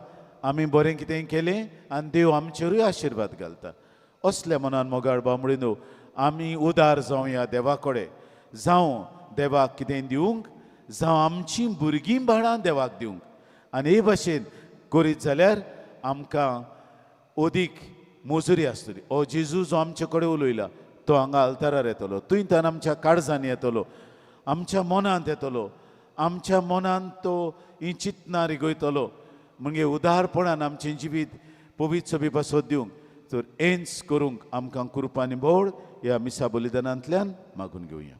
आमी बरें कितें केलें आनी देव आमचेरूय आशिर्वाद घालता. असल्या मनान मोगाळ बांबडी न्हू आमी उदार जावया देवा कडेन, जावं देवाक कितें दिवंक, जावं आमचीं भुरगीं बाळां देवाक दिवंक. आनी हे भाशेन करीत जाल्यार आमकां अदीक मजुरी आसतली. हो जेजू जो आमचे कडेन उलयला तो हांगा आल्तारार येतलो, थंय तान आमच्या काळजांनी येतलो, आमच्या मनांत येतलो, आमच्या मनांत तो ही चिंतनां रिगयतलो. म्हणजे उदारपणान आमचें जिवीत पवित्र सभे पासत दिवंक तर एन्स करूंक आमकां कृपा आनी भोळ ह्या मिसा बलिदानांतल्यान मागून घेवया.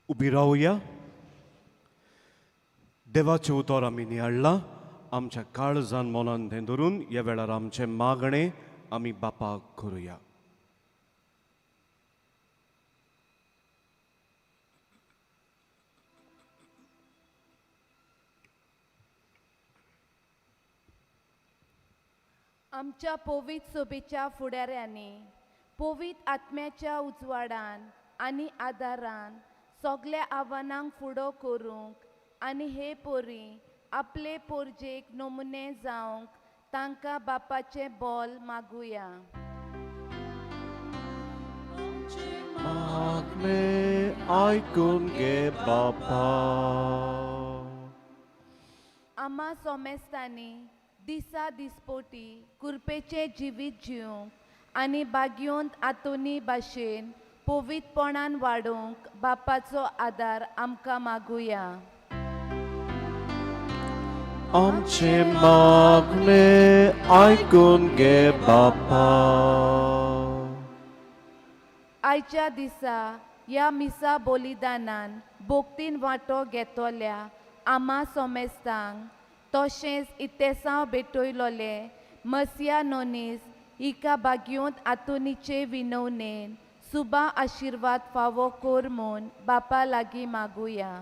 उबी रावया. देवाचें उतर आमी नियाळ्ळां, आमच्या काळजान मनान तें धरून ह्या वेळार आमचें मागणें आमी बापाक करुया. आमच्या पवित्र सभेच्या फुडाऱ्यांनी पवित्र आत्म्याच्या उजवाडान आनी आदारान सगल्या आव्हानांक फुडो करूंक आनी हे पोरी आपले पोरजेक नमुने जावंक तांकां बापाचें बोल मागुया. मागणें आयकून घे बापा. आमा सोमेस्तांनी दिसा दिसपोटी कुरपेचें जिवीत जिवंक आनी बागयोंत आतोनी भाशेन पवित्रपणान वाडोवंक बापाचो आदार आमकां मागुया. आमचें मागणें आयकून घे बापा. आयच्या दिसा ह्या मिसा बलिदानान भोक्तीन वांटो घेतल्या आमा सोमेस्तांक तशेंच इत्तेसांव भेटयलोले मसिया नोनीस हिका बागयोंत आतोनीचे विनवणेन सुबा आशिर्वाद फावो कोर म्हूण बापा लागीं मागुया.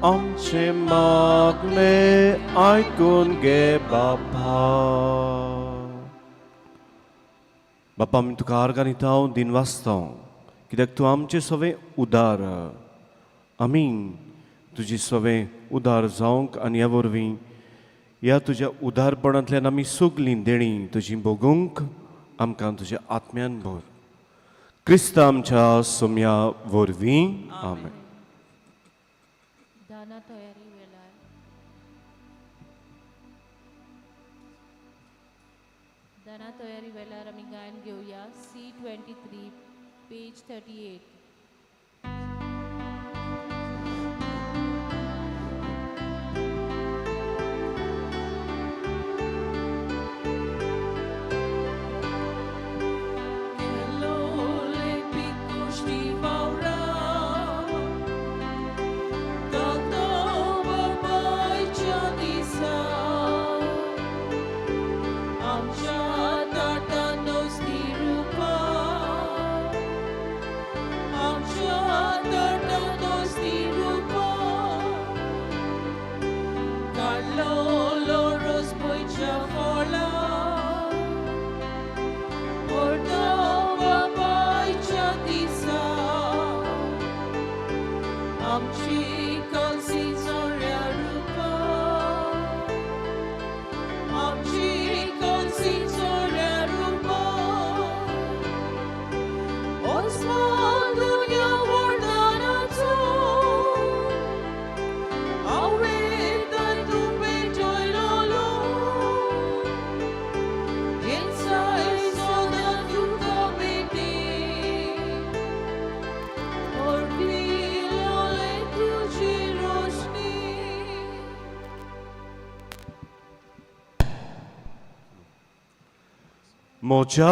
आमचें मागणें आयकून घे बापा. बापा आमी तुका आर्गां दिता, दिन वाचता, कित्याक तूं आमचें सगळें उदार. आमी तुजी सगळें उदार जावंक आनी ह्या वरवीं ह्या तुज्या उदारपणांतल्यान आमी सगलीं देणीं तुजी भोगूंक आमकां तुज्या आत्म्यान भर. क्रिस्त आमच्या सोम्या वरवीं आमेन. दाना तयारी वेळार दाना तयारी वेळार आमी गायन घेवया C23 page 38. म्हज्या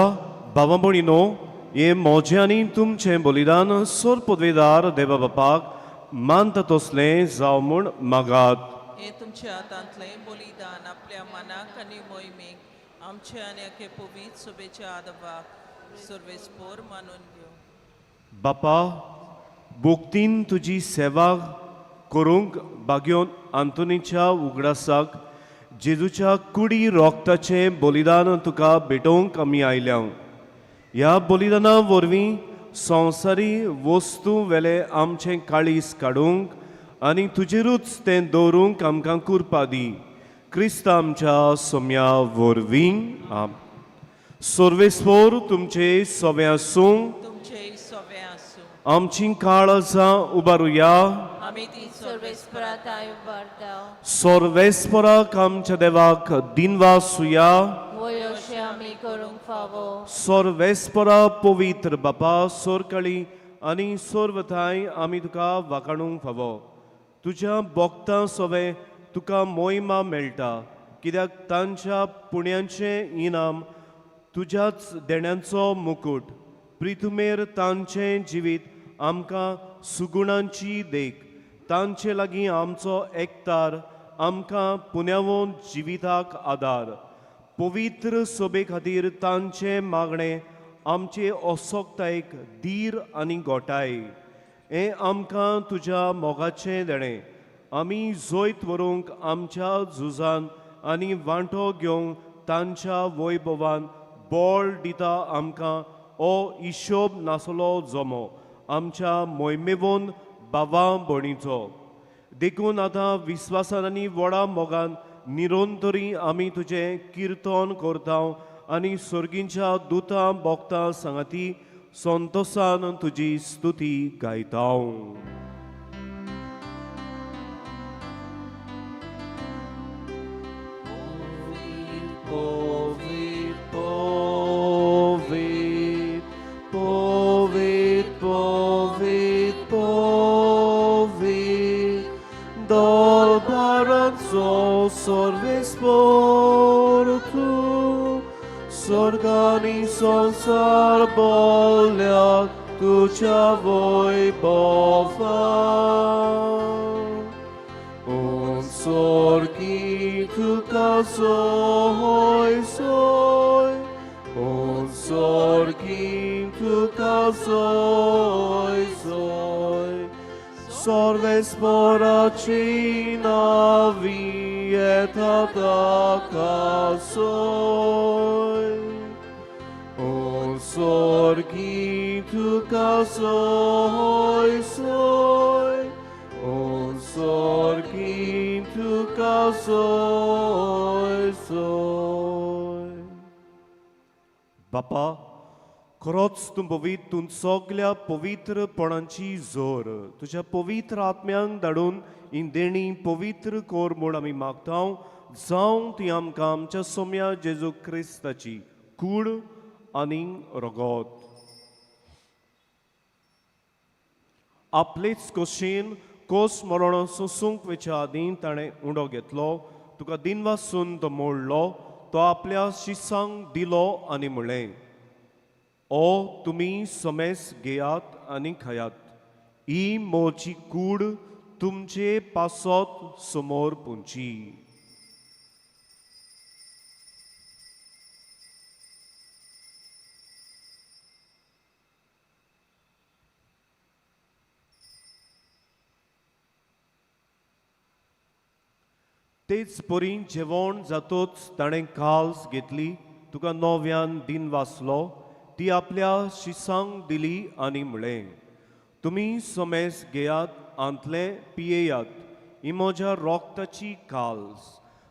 भावा भयणीनो, हें म्हजें आनी तुमचें बलिदान सोर पदवेदार देवा बापाक मानता तसलें जावं म्हूण मागात. हे तुमच्या हातांतलें बलिदान आपल्या मनाक आनी मोहिमेक आमचे आनी एके पवित्र सभेच्या आदवाक सर्वेस्पोर मानून घेवं. बापा, भोक्तीन तुजी सेवा करूंक बागयोन आंतोनीच्या उगडासाक जेजूच्या कुडी रोगताचें बलिदान तुका भेटोवंक आमी आयल्या. ह्या बलिदाना वरवीं संवसारी वस्तू वेले आमचें काळीज काडूंक आनी तुजेरूच तें दवरूंक आमकां कुरपा दी. क्रिस्त आमच्या सोम्या वरवीं. आम. सर्वेस्पोर तुमचे सोवे आसूं. तुमचे सोवे आसूं. आमची काळजां उबारुया. आमी ती सर्वेस्परा ताय उबारता. सर्वेस्पराक आमच्या देवाक दिनवासुया. वयोशे आमी करूंक फावो. सर्वेस्परा पवित्र बापा, सोरकळी आनी सोर्वथाय आमी तुका वाखाणूंक फावो. तुज्या भोक्तां सोवे तुका मोहिमा मेळटा, कित्याक तांच्या पुण्यांचें इनाम तुज्याच देण्यांचो मुकूट. प्रितुमेर तांचें जिवीत आमकां सुगुणांची देख. तांचे लागीं आमचो एकतार आमकां पुण्यावोन जिविताक आदार. पवित्र सोबे खातीर तांचें मागणें आमचे असोक्तायेक धीर आनी गोटाय. हें आमकां तुज्या मोगाचें देणें. आमी जैत व्हरूंक आमच्या झुजान आनी वांटो घेवंक तांच्या वैभवान बळ दिता आमकां. ओ हिशोब नासलो जमो आमच्या मोहिमेवोन बाबा भयणीचो. देखून आतां विस्वासान आनी व्हडा मोगान निरंतरी आमी तुजें किर्तन करता आनी सर्गींच्या दुतां भोगतां सांगाती संतोसान तुजी स्तुती गायता. Povit, povit, povit, povit, povit, dol paranzo sorvespor tu, sorgani sonsar bolja tuča voj bova. Un sorgi tuka soy soy, un sorgi tuka soy soy, sorves poracina vieta taka soy. Un sorgi tuka soy soy, un sorgi tuka soy soy. बापा, खरोच तूं पवित्र, तूं सगल्या पवित्रपणाची जोर तुज्या पवित्र आत्म्यांक धाडून ही देणी पवित्र कोर म्हूण आमी मागता. जावं ती आमकां आमच्या सोम्या जेजू क्रिस्ताची कूड आनी रगत. आपलेच कोशीन कोस मरण सोसूंक वेच्या आदीं ताणें उंडो घेतलो, तुका दिनवासून तो मोडलो, तो आपल्या शिसांक दिलो आनी म्हणलें, ओ तुमी समेस घेयात आनी खायात, ही मोची कूड तुमचे पासत समोर पुंची. तेच परी जेवण जातोच ताणें काल्स घेतली, तुका नव्यान दिन वाचलो, ती आपल्या शिसांक दिली आनी म्हणलें, तुमी समेस घेयात आंतलें पियेयात, ही म्हज्या रोगताची काल्स,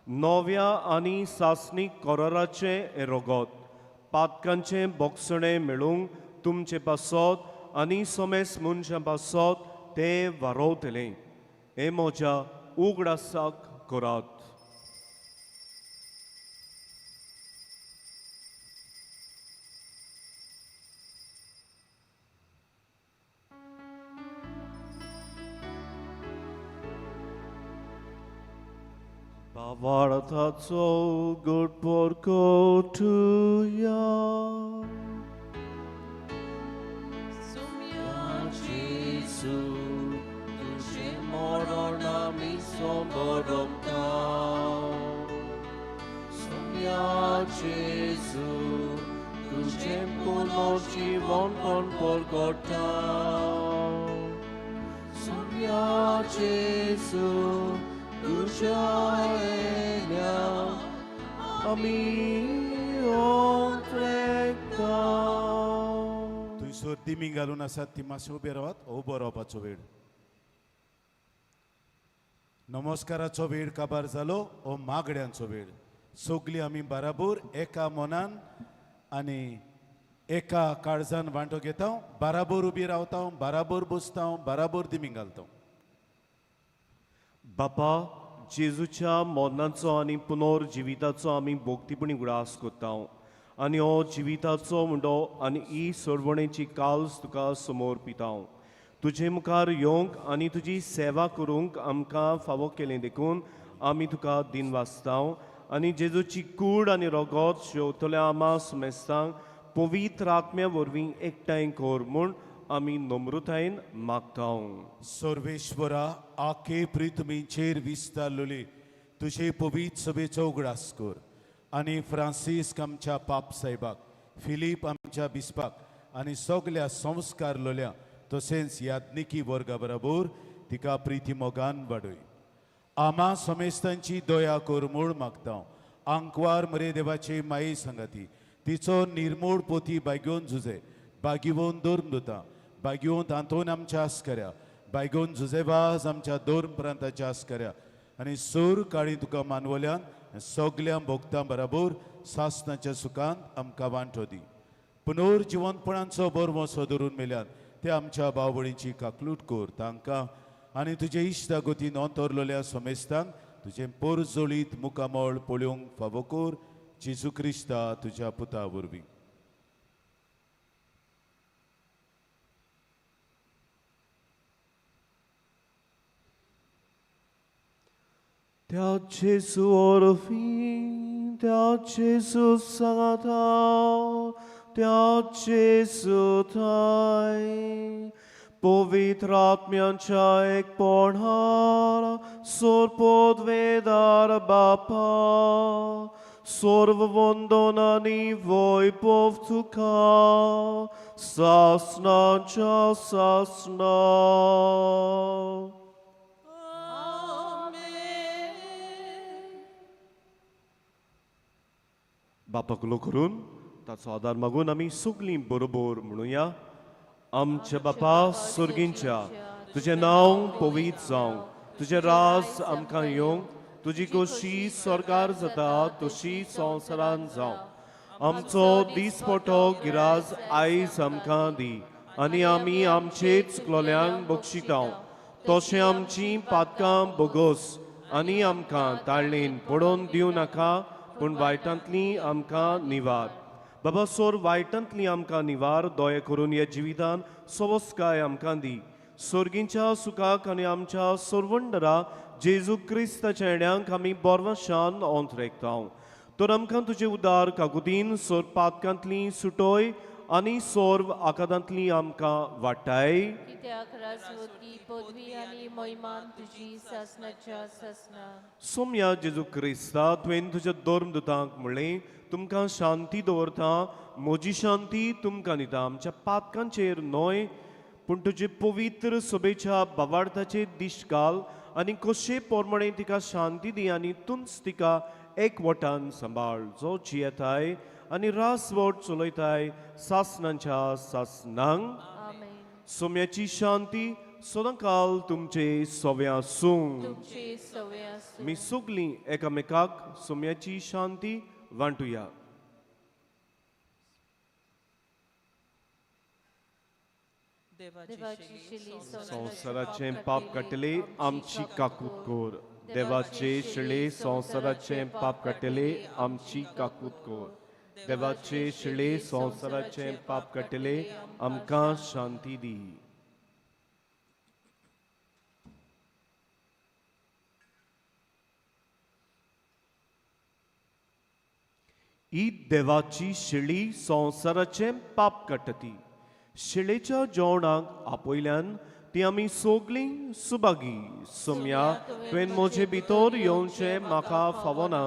नव्या आनी सासणीक कोराराचें हें रगत, पातकांचें बोगसणें मेळूंक तुमचे पासत आनी समेस मनशां पासत तें वारोवतलें. हें म्हज्या उगडासाक करात. भावार्थाचो गुटपोर कोठुया. सुम्या जेजू, तुजें मरण आमी समोर रोमता. सोम्या जेजू तुजें पुनर्जीवनपण परगटा. सोम्या जेजू तुज्या येण्या आमी ओंत्रेता. थंयसर दिमी घालून आसात ती मातशें उबे रावात. उबो रावपाचो वेळ, नमस्काराचो वेळ काबार जालो, हो मागड्यांचो वेळ. सगळीं आमी बाराबोर एका मनान आनी एका काळजान वांटो घेता, बाराबोर उबी रावता, बाराबोर बसता, बाराबोर दिमी घालता. बापा, जेजूच्या मरणाचो आनी पुनर्जिविताचो आमी भोक्तीपणी उगडास करता आनी हो जिविताचो मुंडो आनी ही सोडवणेची काल्स तुका समोर पिता. तुजे मुखार येवंक आनी तुजी सेवा करूंक आमकां फावो केलें देखून आमी तुका दिन वाचता आनी जेजूची कूड आनी रोगोत शेवतल्या आमा सुमेस्तांक पवित्र आत्म्या वरवीं एकठांय कर म्हूण आमी नम्रतायेन मागता. सर्वेश्वरा, आखे प्रितमीचेर विस्तारलेली तुजे पवित्र सभेचो उगडास कर आनी फ्रांसीस्क आमच्या पाप साहेबाक, फिलीप आमच्या बिस्पाक आनी सगल्या संस्कार लोल्या तशेंच याज्ञिकी वर्गा बरोबर तिका प्रिती मोगान वाडय. आमा समेस्तांची दया कर म्हूण मागता. आंकवार मरे देवाचे माये सांगाती तिचो निर्मूळ पोती बागेवन झुजे बागिवोन धर्म दुता बागिवोन आंतोन आमच्या आस्कऱ्या बायगोन जुजेवाज आमच्या दोन प्रांताच्या आस्कऱ्या आनी सूर काळी तुका मानवल्यान सगल्या भोगतां बराबर सासनाच्या सुखांत आमकां वांटो दी. पुनर्जिवंतपणाचो बरवसो धरून मेल्यान ते आमच्या बावळींची काकलूट कर तांकां आनी तुजे इश्टागतीन अंतरलेल्या समेस्तांक तुजें पोरजोळीत मुखामळ पळोवंक फावो कर जेजू क्रिस्ता तुज्या पुता वरवीं. त्या जेजू वरवीं, त्या जेजू सांगाता, त्या जेजू थांय पवित्र आत्म्यांच्या एकपणार सोरपोदवेदार बापा सर्व वंदन आनी वैभव तुका सासनाच्या सासना. बापाक उलो करून ताचो आदार मागून आमी सगळीं बरोबर म्हणुया. आमच्या बापा सर्गींच्या, तुजें नांव पवित्र जावं, तुजें राज आमकां येवंक, तुजी खोशी स्वर्गार जाता तशी संवसारान जावं. आमचो दीसपटो गिराज आयज आमकां दी आनी आमी आमचे चुकलोल्यांक बक्षिता तशें आमची पातकां बोगोस आनी आमकां ताळणेन पडोवन दिवं नाका पूण वायटांतली आमकां निवार. बाबा सोर वायटांतली आमकां निवार, दया करून ह्या जिवितान सवस्काय आमकां दी. सोर्गींच्या सुखाक आनी आमच्या सोरवंडरा जेजू क्रिस्ताच्या येण्यांक आमी बोरवाशान ओंतरेकता. तर आमकां तुजे उदार काकुतीन सोर पातकांतली सुटोय आनी सोर्व आकादांतली आमकां वाटाय. कित्याक राजवती पदवी आनी महिमान तुजी सासनाच्या सासना. सोम्या जेजू क्रिस्ता, तुवें तुज्या धर्मदूतांक म्हणलें तुमकां शांती दवरता, म्हजी शांती तुमकां दिता. आमच्या पातकांचेर न्हय पूण तुजे पवित्र सभेच्या बावार्थाचेर दिश्ट घाल आनी कशे प्रमाणे तिका शांती दी आनी तूंच तिका एकवटान सांबाळ, जो जियेताय आनी रासवट चलयताय सासनांच्या सासनांक. सोम्याची शांती सदांकाल तुमचे सवे आसूं. तुमचे सवे आसूं. मी सगळीं एकामेकाक सोम्याची शांती वांटुया. देवाची शिली संवसाराचें पाप काडटले आमची काकूत कर. देवाचे शिळे संवसाराचें पाप काडटले आमची काकूत कर. देवाचे शिळे संवसाराचें पाप काडटले आमकां शांती दी. ही देवाची शिळी संवसाराचें पाप काडटा ती. शिळेच्या जेवणाक आपयल्यान ती आमी सोगलीं सुभागी सोम्या तुवें म्हजे भितर येवचें म्हाका फावना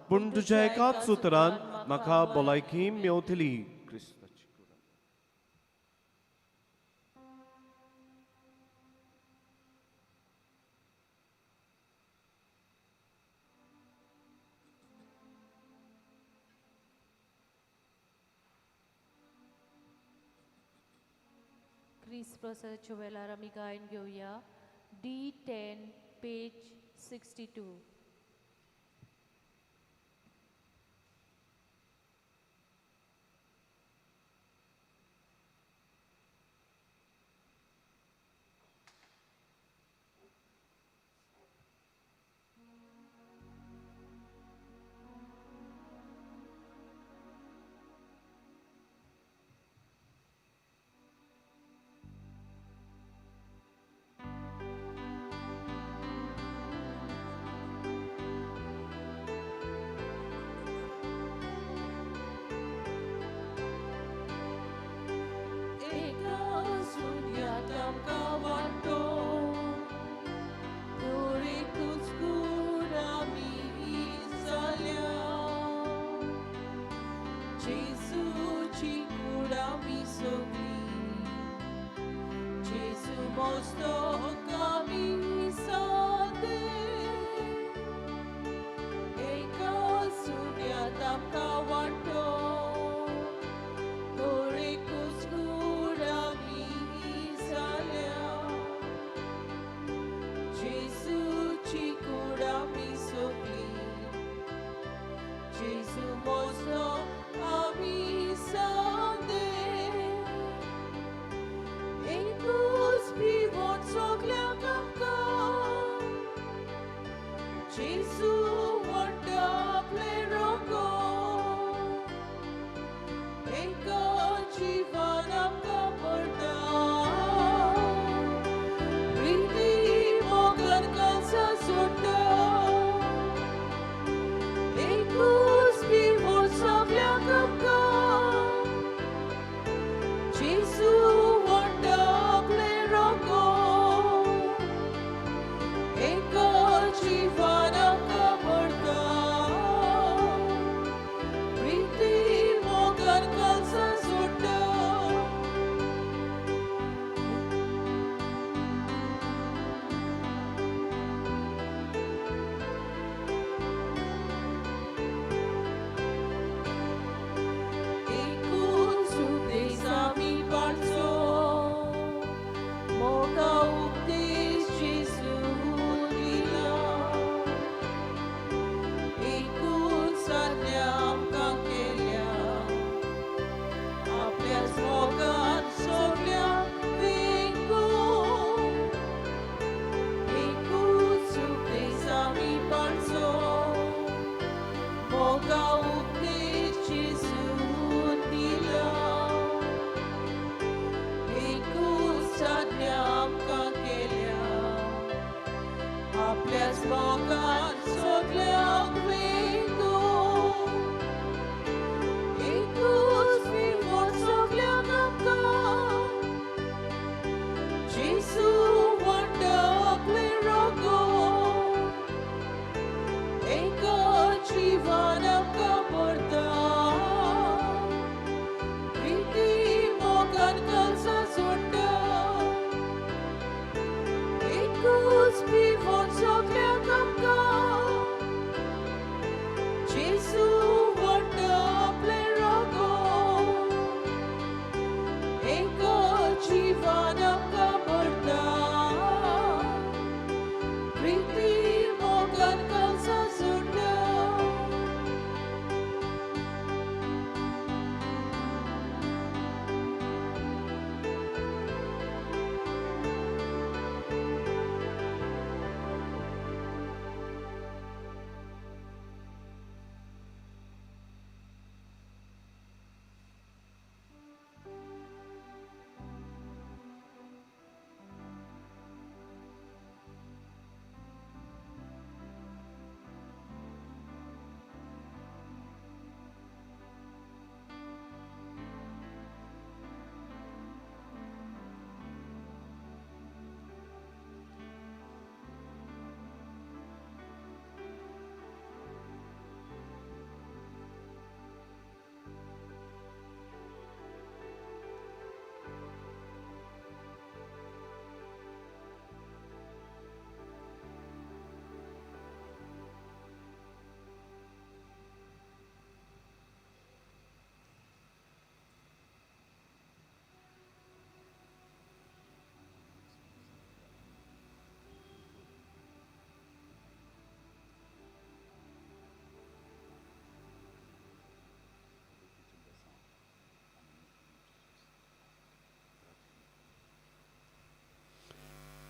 पूण तुज्या एकाच उतरान म्हाका भलायकी मेवतली. क्रिस्ताची कुराण. क्रिस्त प्रसादाच्या वेळार आमी गायन घेवया D10 page 62.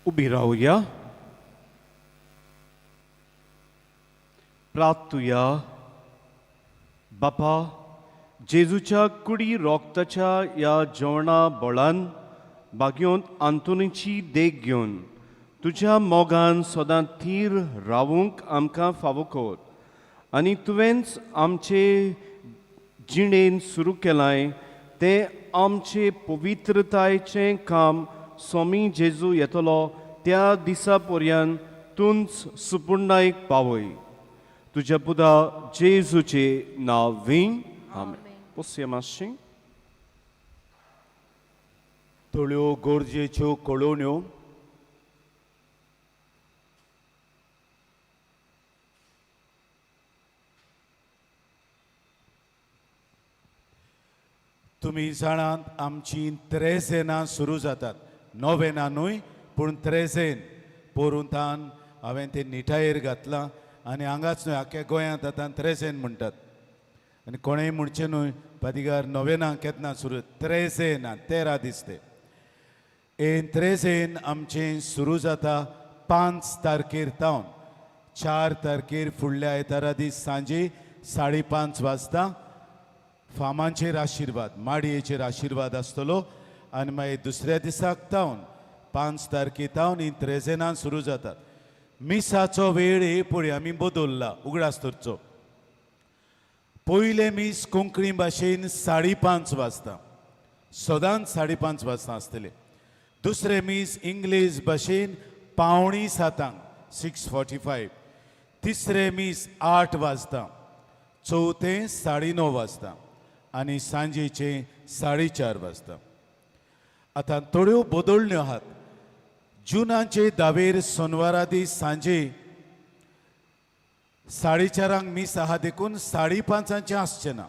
उबी रावया. प्रार्थुया. बापा, जेजूच्या कुडी रोगताच्या ह्या जेवणा बळान बागयोंत आंतोनीची देख घेवन तुज्या मोगान सदां थीर रावूंक आमकां फावो कर आनी तुवेंच आमचे जिणेन सुरू केलाय तें आमचे पवित्रतायेचें काम स्वामी जेजू येतलो त्या दिसा पर्यंत तूंच सुपुर्णायक पावय. तुज्या पुता जेजूचे नांव. आमेन. बसया मातशें. थोड्यो गरजेच्यो कळोवण्यो. तुमी जाणात, आमची त्रेजेनां सुरू जातात. नोवेनां न्हय पूण त्रेजेन. पोरुंतान हांवें तें निटायेर घातलां आनी हांगाच न्हय, आख्या गोंयांत आतां त्रेजेन म्हणटात. आनी कोणेंय म्हणचें न्हय पादिगार नोवेनां केन्ना सुरू. त्रेजेनां 13 दीस ते. हें त्रेजेन आमचें सुरू जाता 5 तारखेर तावन. 4 तारखेर फुडल्या आयतारा दीस सांजे 5:30 वाजता फामांचेर आशिर्वाद, माडयेचेर आशिर्वाद आसतलो. आनी मागीर दुसऱ्या दिसाक तावन 5 तारखे तावन ही त्रेजेनां सुरू जातात. मिसाचो वेळ हे पळय आमी बदल्ला, उगडास दवरचो. पयलें मीस कोंकणी भाशेन 5:30 वाजता, सदांच 5:30 वाजता आसतलें. दुसरें मीस इंग्लीश भाशेन 6:45, 6:45. तिसरें मीस 8 वाजता, चवथें 9:30 वाजता आनी सांजेचें 4:30 वाजता. आतां थोड्यो बदलण्यो आहात. जुनाचे 10वेर सोनवारा दीस सांजे 4:30 मीस आहा, देखून 5:30 आसचें ना,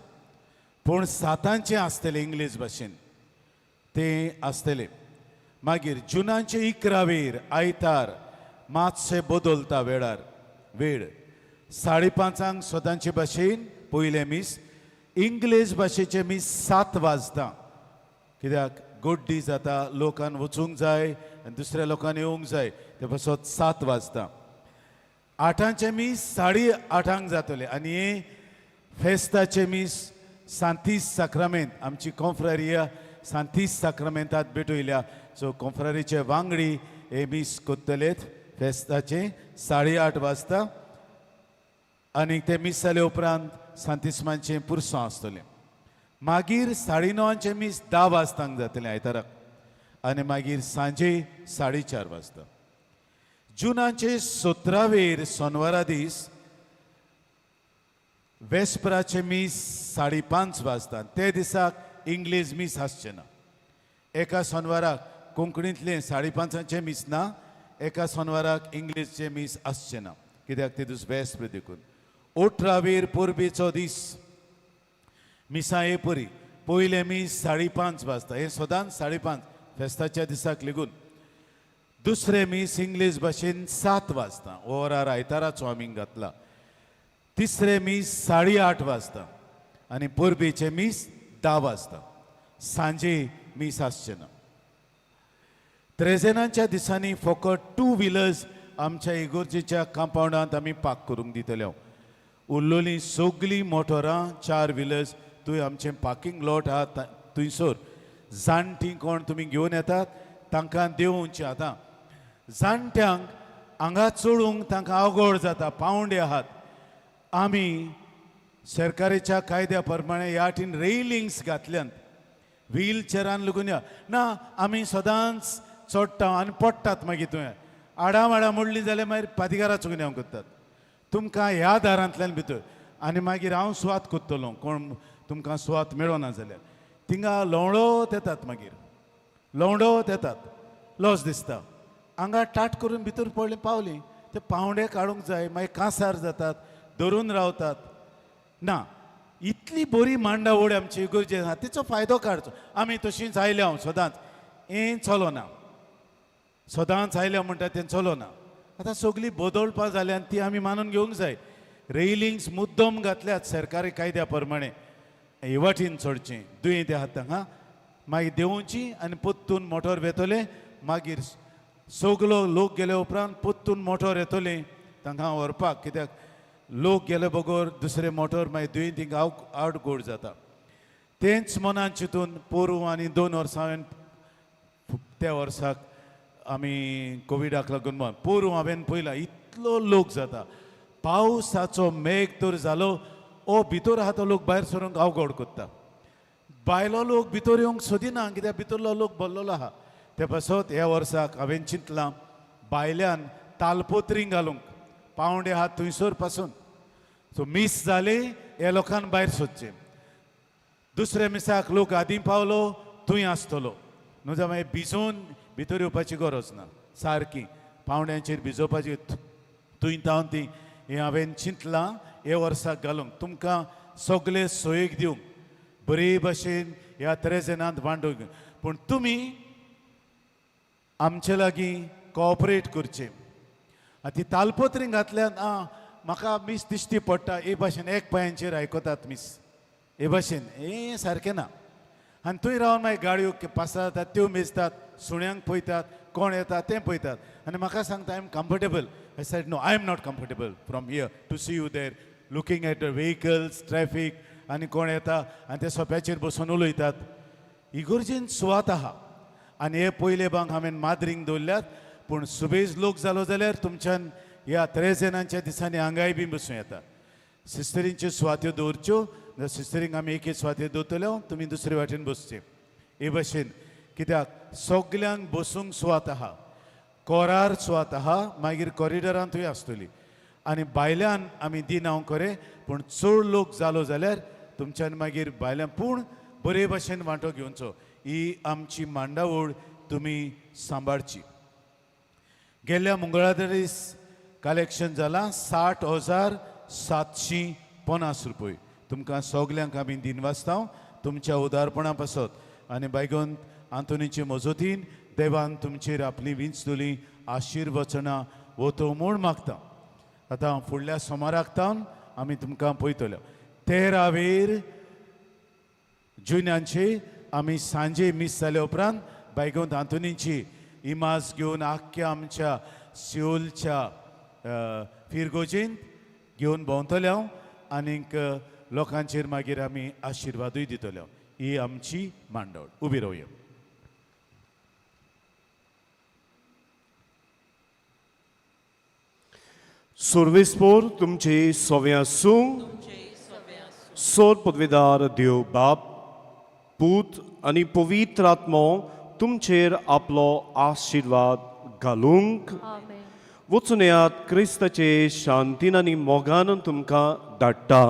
पूण 7 आसतलें इंग्लीश भाशेन तें आसतलें. मागीर जुनाचे 11वेर आयतार मातशें बदलता वेळार वेळ. 5:30 सदांचे भाशेन पयलें मीस, इंग्लीश भाशेचें मीस 7 वाजता. कित्याक गोड्डी जाता, लोकान वचूंक जाय आनी दुसऱ्या लोकांनी येवंक जाय, ते पासत 7 वाजता. 8 मीस 8:30 जातलें. आनी हें फेस्ताचें मीस सांतीस साक्रामेंत, आमची कोंफ्रारिया सांतीस साक्रामेंतात भेटयल्या. सो कोंफ्रारीचे वांगडी हे मीस कोत्तलेत फेस्ताचें 8:30 वाजता. आनी ते मीस जाले उपरांत सांतिस्मांचें पुरसांव आसतलें. मागीर 9:30 मीस 10 वाजतांक जातलें आयताराक आनी मागीर सांजे 4:30 वाजता. जुनाचे 17वेर सोनवारा दीस वेस्पराचें मीस 5:30 वाजता. ते दिसाक इंग्लीश मीस आसचें ना. एका सोनवाराक कोंकणींतलें 5:30 मीस ना, एका सोनवाराक इंग्लीशचें मीस आसचें ना, कित्याक ते दीस वेस्पर देखून. 18वेर परबेचो दीस मिसां हे परी पयलें मीस 5:30 वाजता, हें सदांच 5:30 फेस्ताच्या दिसाक लेगून. दुसरें मीस इंग्लीश भाशेन 7 वाजता, ओरार आयताराचो आमी घातला. तिसरें मीस 8:30 वाजता आनी परबेचें मीस 10 वाजता. सांजे मीस आसचें ना. त्रेजेनाच्या दिसांनी फकत 2 व्हिलर्स आमच्या इगोर्जेच्या कंपावंडांत आमी पार्क करूंक दितले. उरलोलीं सगळीं मोटरां 4 व्हिलर्स थंय आमचें पार्किंग लॉट आहा थंयसर. जाणटीं कोण तुमी घेवन येतात तांकां देंवोवचें. आतां जाणट्यांक हांगा चडूंक तांकां अवघड जाता, पावंडे आहात. आमी सरकाराच्या कायद्या प्रमाणे ह्या वाटेन रेलिंग्स घातल्यात, व्हीलचेरान लागून या ना आमी सदांच चडटा आनी पडटात. मागीर तुवें आडां माडां मोडलीं जाल्यार मागीर पादिगारा चुकून येवंक करतात तुमकां ह्या दारांतल्यान भितर. आनी मागीर हांव सुवात कोत्तलो, कोण तुमकां सुवात मेळना जाल्यार थिंगा लवंडोत येतात, मागीर लवंडोत येतात, लॉस दिसता. हांगा टाट करून भितर पडली पावली ते पावंडे काडूंक जाय, मागीर कांसार जातात, धरून रावतात ना. इतली बरी मांडावळ आमची इगर्जे आहा, तिचो फायदो काडचो. आमी तशींच आयल्या हांव सदांच, हें चलोना, सदांच आयल्या म्हणटा तें चलोना. आतां सगळीं बदलपा जाल्यान ती आमी मानून घेवंक जाय. रेलिंग्स मुद्दम घातल्यात सरकारी कायद्या प्रमाणे, हे वाटेन चडचें दुयें ते आहात हांगा, मागीर देंवची आनी परतून मोटर वेतले. मागीर सगलो लोक गेले उपरांत परतून मोटोर येतली तांकां व्हरपाक, कित्याक लोक गेले बगर दुसरे मोटोर मागीर दुयेंतींक आवट गोड जाता. तेंच मनान चिंतून पोरूं आनी 2 वर्सां हांवें त्या वर्साक आमी कोविडाक लागून पोरूं हांवें पळयलां इतलो लोक जाता. पावसाचो मेघ तर जालो ओ भितर आहा तो लोक भायर सरूंक अवघड करता. भायलो लोक भितर येवंक सोदिना कित्याक भितरलो लोक भरलेलो आहा. ते पासत ह्या वर्साक हांवें चिंतलां भायल्यान तालपोत्री घालूंक पावंडे आहा थंयसर पासून. सो मीस जाली हे लोकान भायर सोदचें. दुसऱ्या मिसाक लोक आदीं पावलो थंय आसतलो न्हू जाल्यार मागीर भिजोवन भितर येवपाची गरज ना. सारकी पावंड्यांचेर भिजोवपाची थंय तावन ती हें हांवें चिंतलां हे वर्साक घालूंक तुमकां सगळे सोयीक दिवंक बरे भशेन ह्या त्रेजेनांत वांटूंक. पूण तुमी आमचे लागीं कॉपरेट करचें. आनी ती तालपत्री घातल्यान आं म्हाका मीस दिश्टी पडटा हे भाशेन एक पांयांचेर आयकतात मीस हे भाशेन हें सारकें ना. आनी थंय रावन मागीर गाडयो पासार जातात त्यो मेजतात, सुण्यांक पळयतात, कोण येता तें पळयतात आनी म्हाका सांगता I am comfortable. I said no, I am not comfortable from here to see you there looking at the vehicles traffic आनी कोण येता आनी ते सोप्याचेर बसून उलयतात. इगोर्जेन सुवात आहा आनी हे पयले बांक हांवें माद्रींक दवरल्यात. पूण सुबेज लोक जालो जाल्यार तुमच्यान ह्या त्रेजेनांच्या दिसांनी हांगाय बी बसूं येता. सिस्टरींच्यो सुवात्यो दवरच्यो, सिस्टरींक आमी एके सुवातेर दवरतले, तुमी दुसरे वाटेन बसचे हे भाशेन. कित्याक सगल्यांक बसूंक सुवात आहा, कोरार सुवात आहा, मागीर कॉरिडोरांतूय आसतली. आनी भायल्यान आमी दिना खरें, पूण चड लोक जालो जाल्यार तुमच्यान मागीर भायल्यान पूण बरे भाशेन वांटो घेवचो. ही आमची मांडावळ तुमी सांबाळची. गेल्ल्या मंगळार दीस कलेक्शन जालां 60,750 रुपये. तुमकां सगल्यांक आमी दिनवासता तुमच्या उदारपणा पासत. आनी बायगोन आंतोनीचे मजतीन देवान तुमचेर आपली विंचतली आशिर्वचनां वतो म्हूण मागता. आतां फुडल्या सोमाराक तावन आमी तुमकां पळयतले. 13 वेर जुन्यांचे आमी सांजे मीस जाल्या उपरांत बायगोंत आंतोनीची इमाज घेवन आख्ख्या आमच्या सिओलच्या फिरगोजेंत घेवन भोंवतले हांव आनीक लोकांचेर मागीर आमी आशिर्वादूय दितले. ही आमची मांडावळ. उबी रावया. सुर्वेस्पोर तुमचे सोवे आसूं. सोर पदवेदार देव बाप पूत आनी पवित्र आत्मो तुमचेर आपलो आशिर्वाद घालूंक. वचून येयात क्रिस्ताचे शांतीन आनी मोगान तुमकां धाडटा.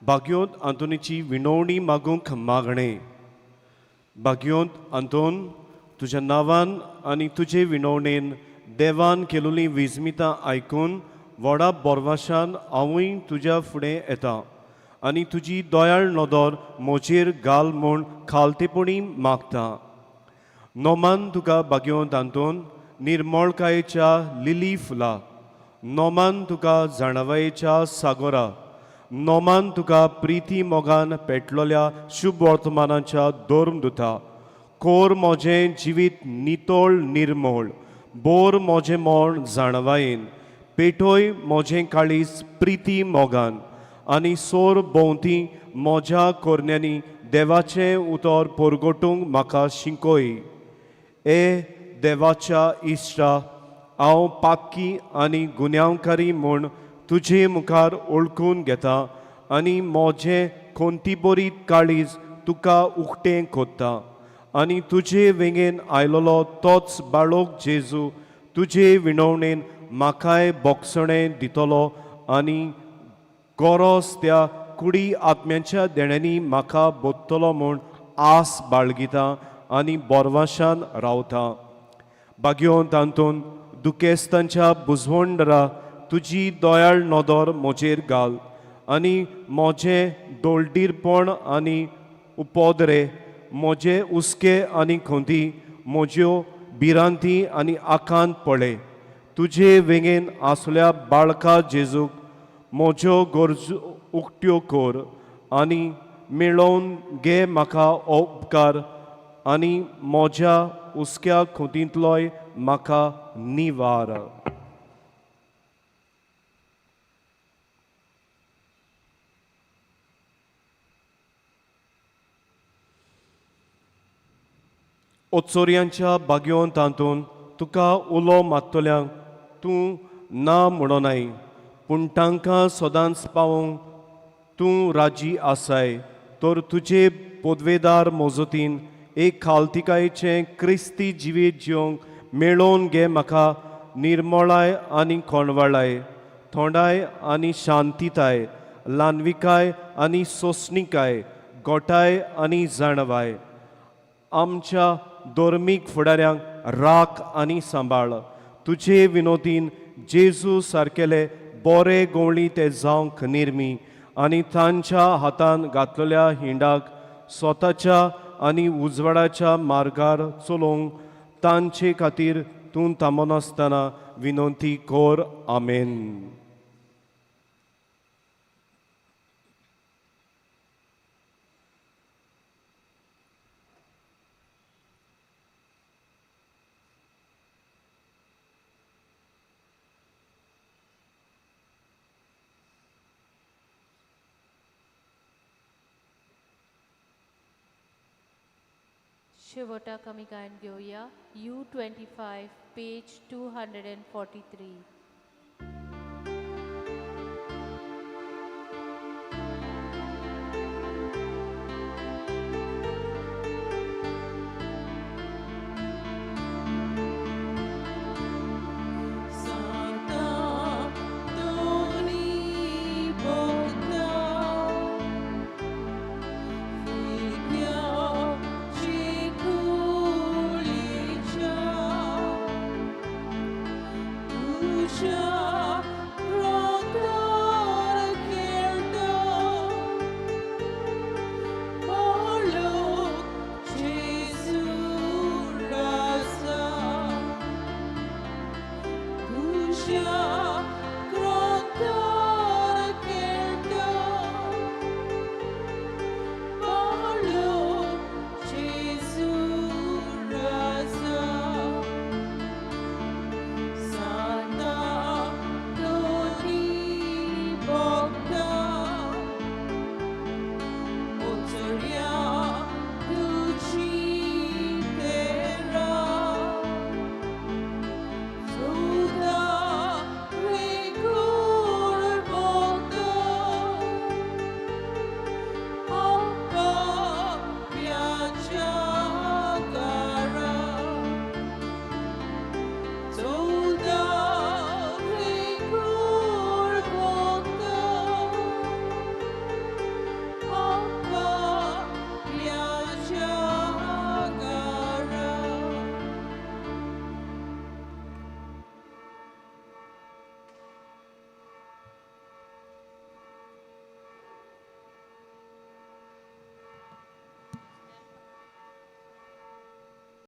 भाग्योंत आंतोनीची विनवणी मागूंक मागणें. भाग्योंत आंतोन तुज्या नांवान आनी तुजे विनवणेन देवान केलोलीं विजमितां आयकून व्हडा बोरवाशान हांवूय तुज्या फुडें येता आनी तुजी दयाळ नदर म्हजेर घाल म्हूण खालतेपणी मागता. नोमान तुका भाग्योंत आंतोन निर्मळकायेच्या लिली फुलां, नोमान तुका जाणवायेच्या सागोरा, नोमान तुका प्रिती मोगान पेटलोल्या शुभ वर्तमानाच्या धर्मदुता. कोर म्हजें जिवीत नितळ निर्मळ, बोर म्हजें मोण जाणवायेन, पेटोय म्हजें काळीज प्रिती मोगान आनी सोर भोंवती म्हज्या कोरण्यांनी देवाचें उतर परगटूंक म्हाका शिकय. ए देवाच्या इश्टा, हांव पापकी आनी गुन्यांवकारी म्हूण तुजे मुखार ओळखून घेता आनी म्हजें कोंतीबरीत काळीज तुका उक्तें कोत्ता आनी तुजे वेंगेन आयलोलो तोच बाळोक जेजू तुजे विणवणेन म्हाकाय बोगसणें दितलो आनी गोरोस त्या कुडी आत्म्यांच्या देण्यांनी म्हाका बोत्तलो म्हूण आस बाळगिता आनी बोरवाशान रावता. भाग्योंत तांतून दुखेस्तांच्या बुजवंडरा तुजी दयाळ नदर म्हजेर घाल आनी म्हजें दोळडीरपण आनी उपदरे, म्हजे हुस्के आनी खंती, म्हज्यो भिरांती आनी आकांत पळय. तुजे वेंगेन आसल्या बाळका जेजूक म्हज्यो गरजो उक्त्यो कर आनी मेळोवन घे म्हाका उपकार आनी म्हज्या हुस्क्या खोतींतलोय म्हाका निवार. ओ चोरयांच्या बागयोन तातूंत तुका उलो मारतल्यांक तूं ना म्हणोनाय, पूण तांकां सदांच पावोवंक तूं राजी आसाय. तर तुजे पदवेदार मोजतीन एक खालतिकायेचें क्रिस्ती जिवीत जिवंक मेळोवन घे. म्हाका निर्मळाय आनी कोणवाळाय, थोंडाय आनी शांतिताय, ल्हानविकाय आनी सोंसणिकाय, गोठाय आनी जाणवाय. आमच्या धर्मीक फुडाऱ्यांक राख आनी सांबाळ. तुजे विनोदीन जेजू सारकेले बोरे गोवळी ते जावंक निर्मी आनी तांच्या हातान घातलेल्या हिंडाक स्वताच्या आनी उजवाडाच्या मार्गार चलोवंक तांचे खातीर तूं थांबनासतना विनंती कर. आमेन. शेवटाक आमी गायन घेवया U25 page 243. Sure.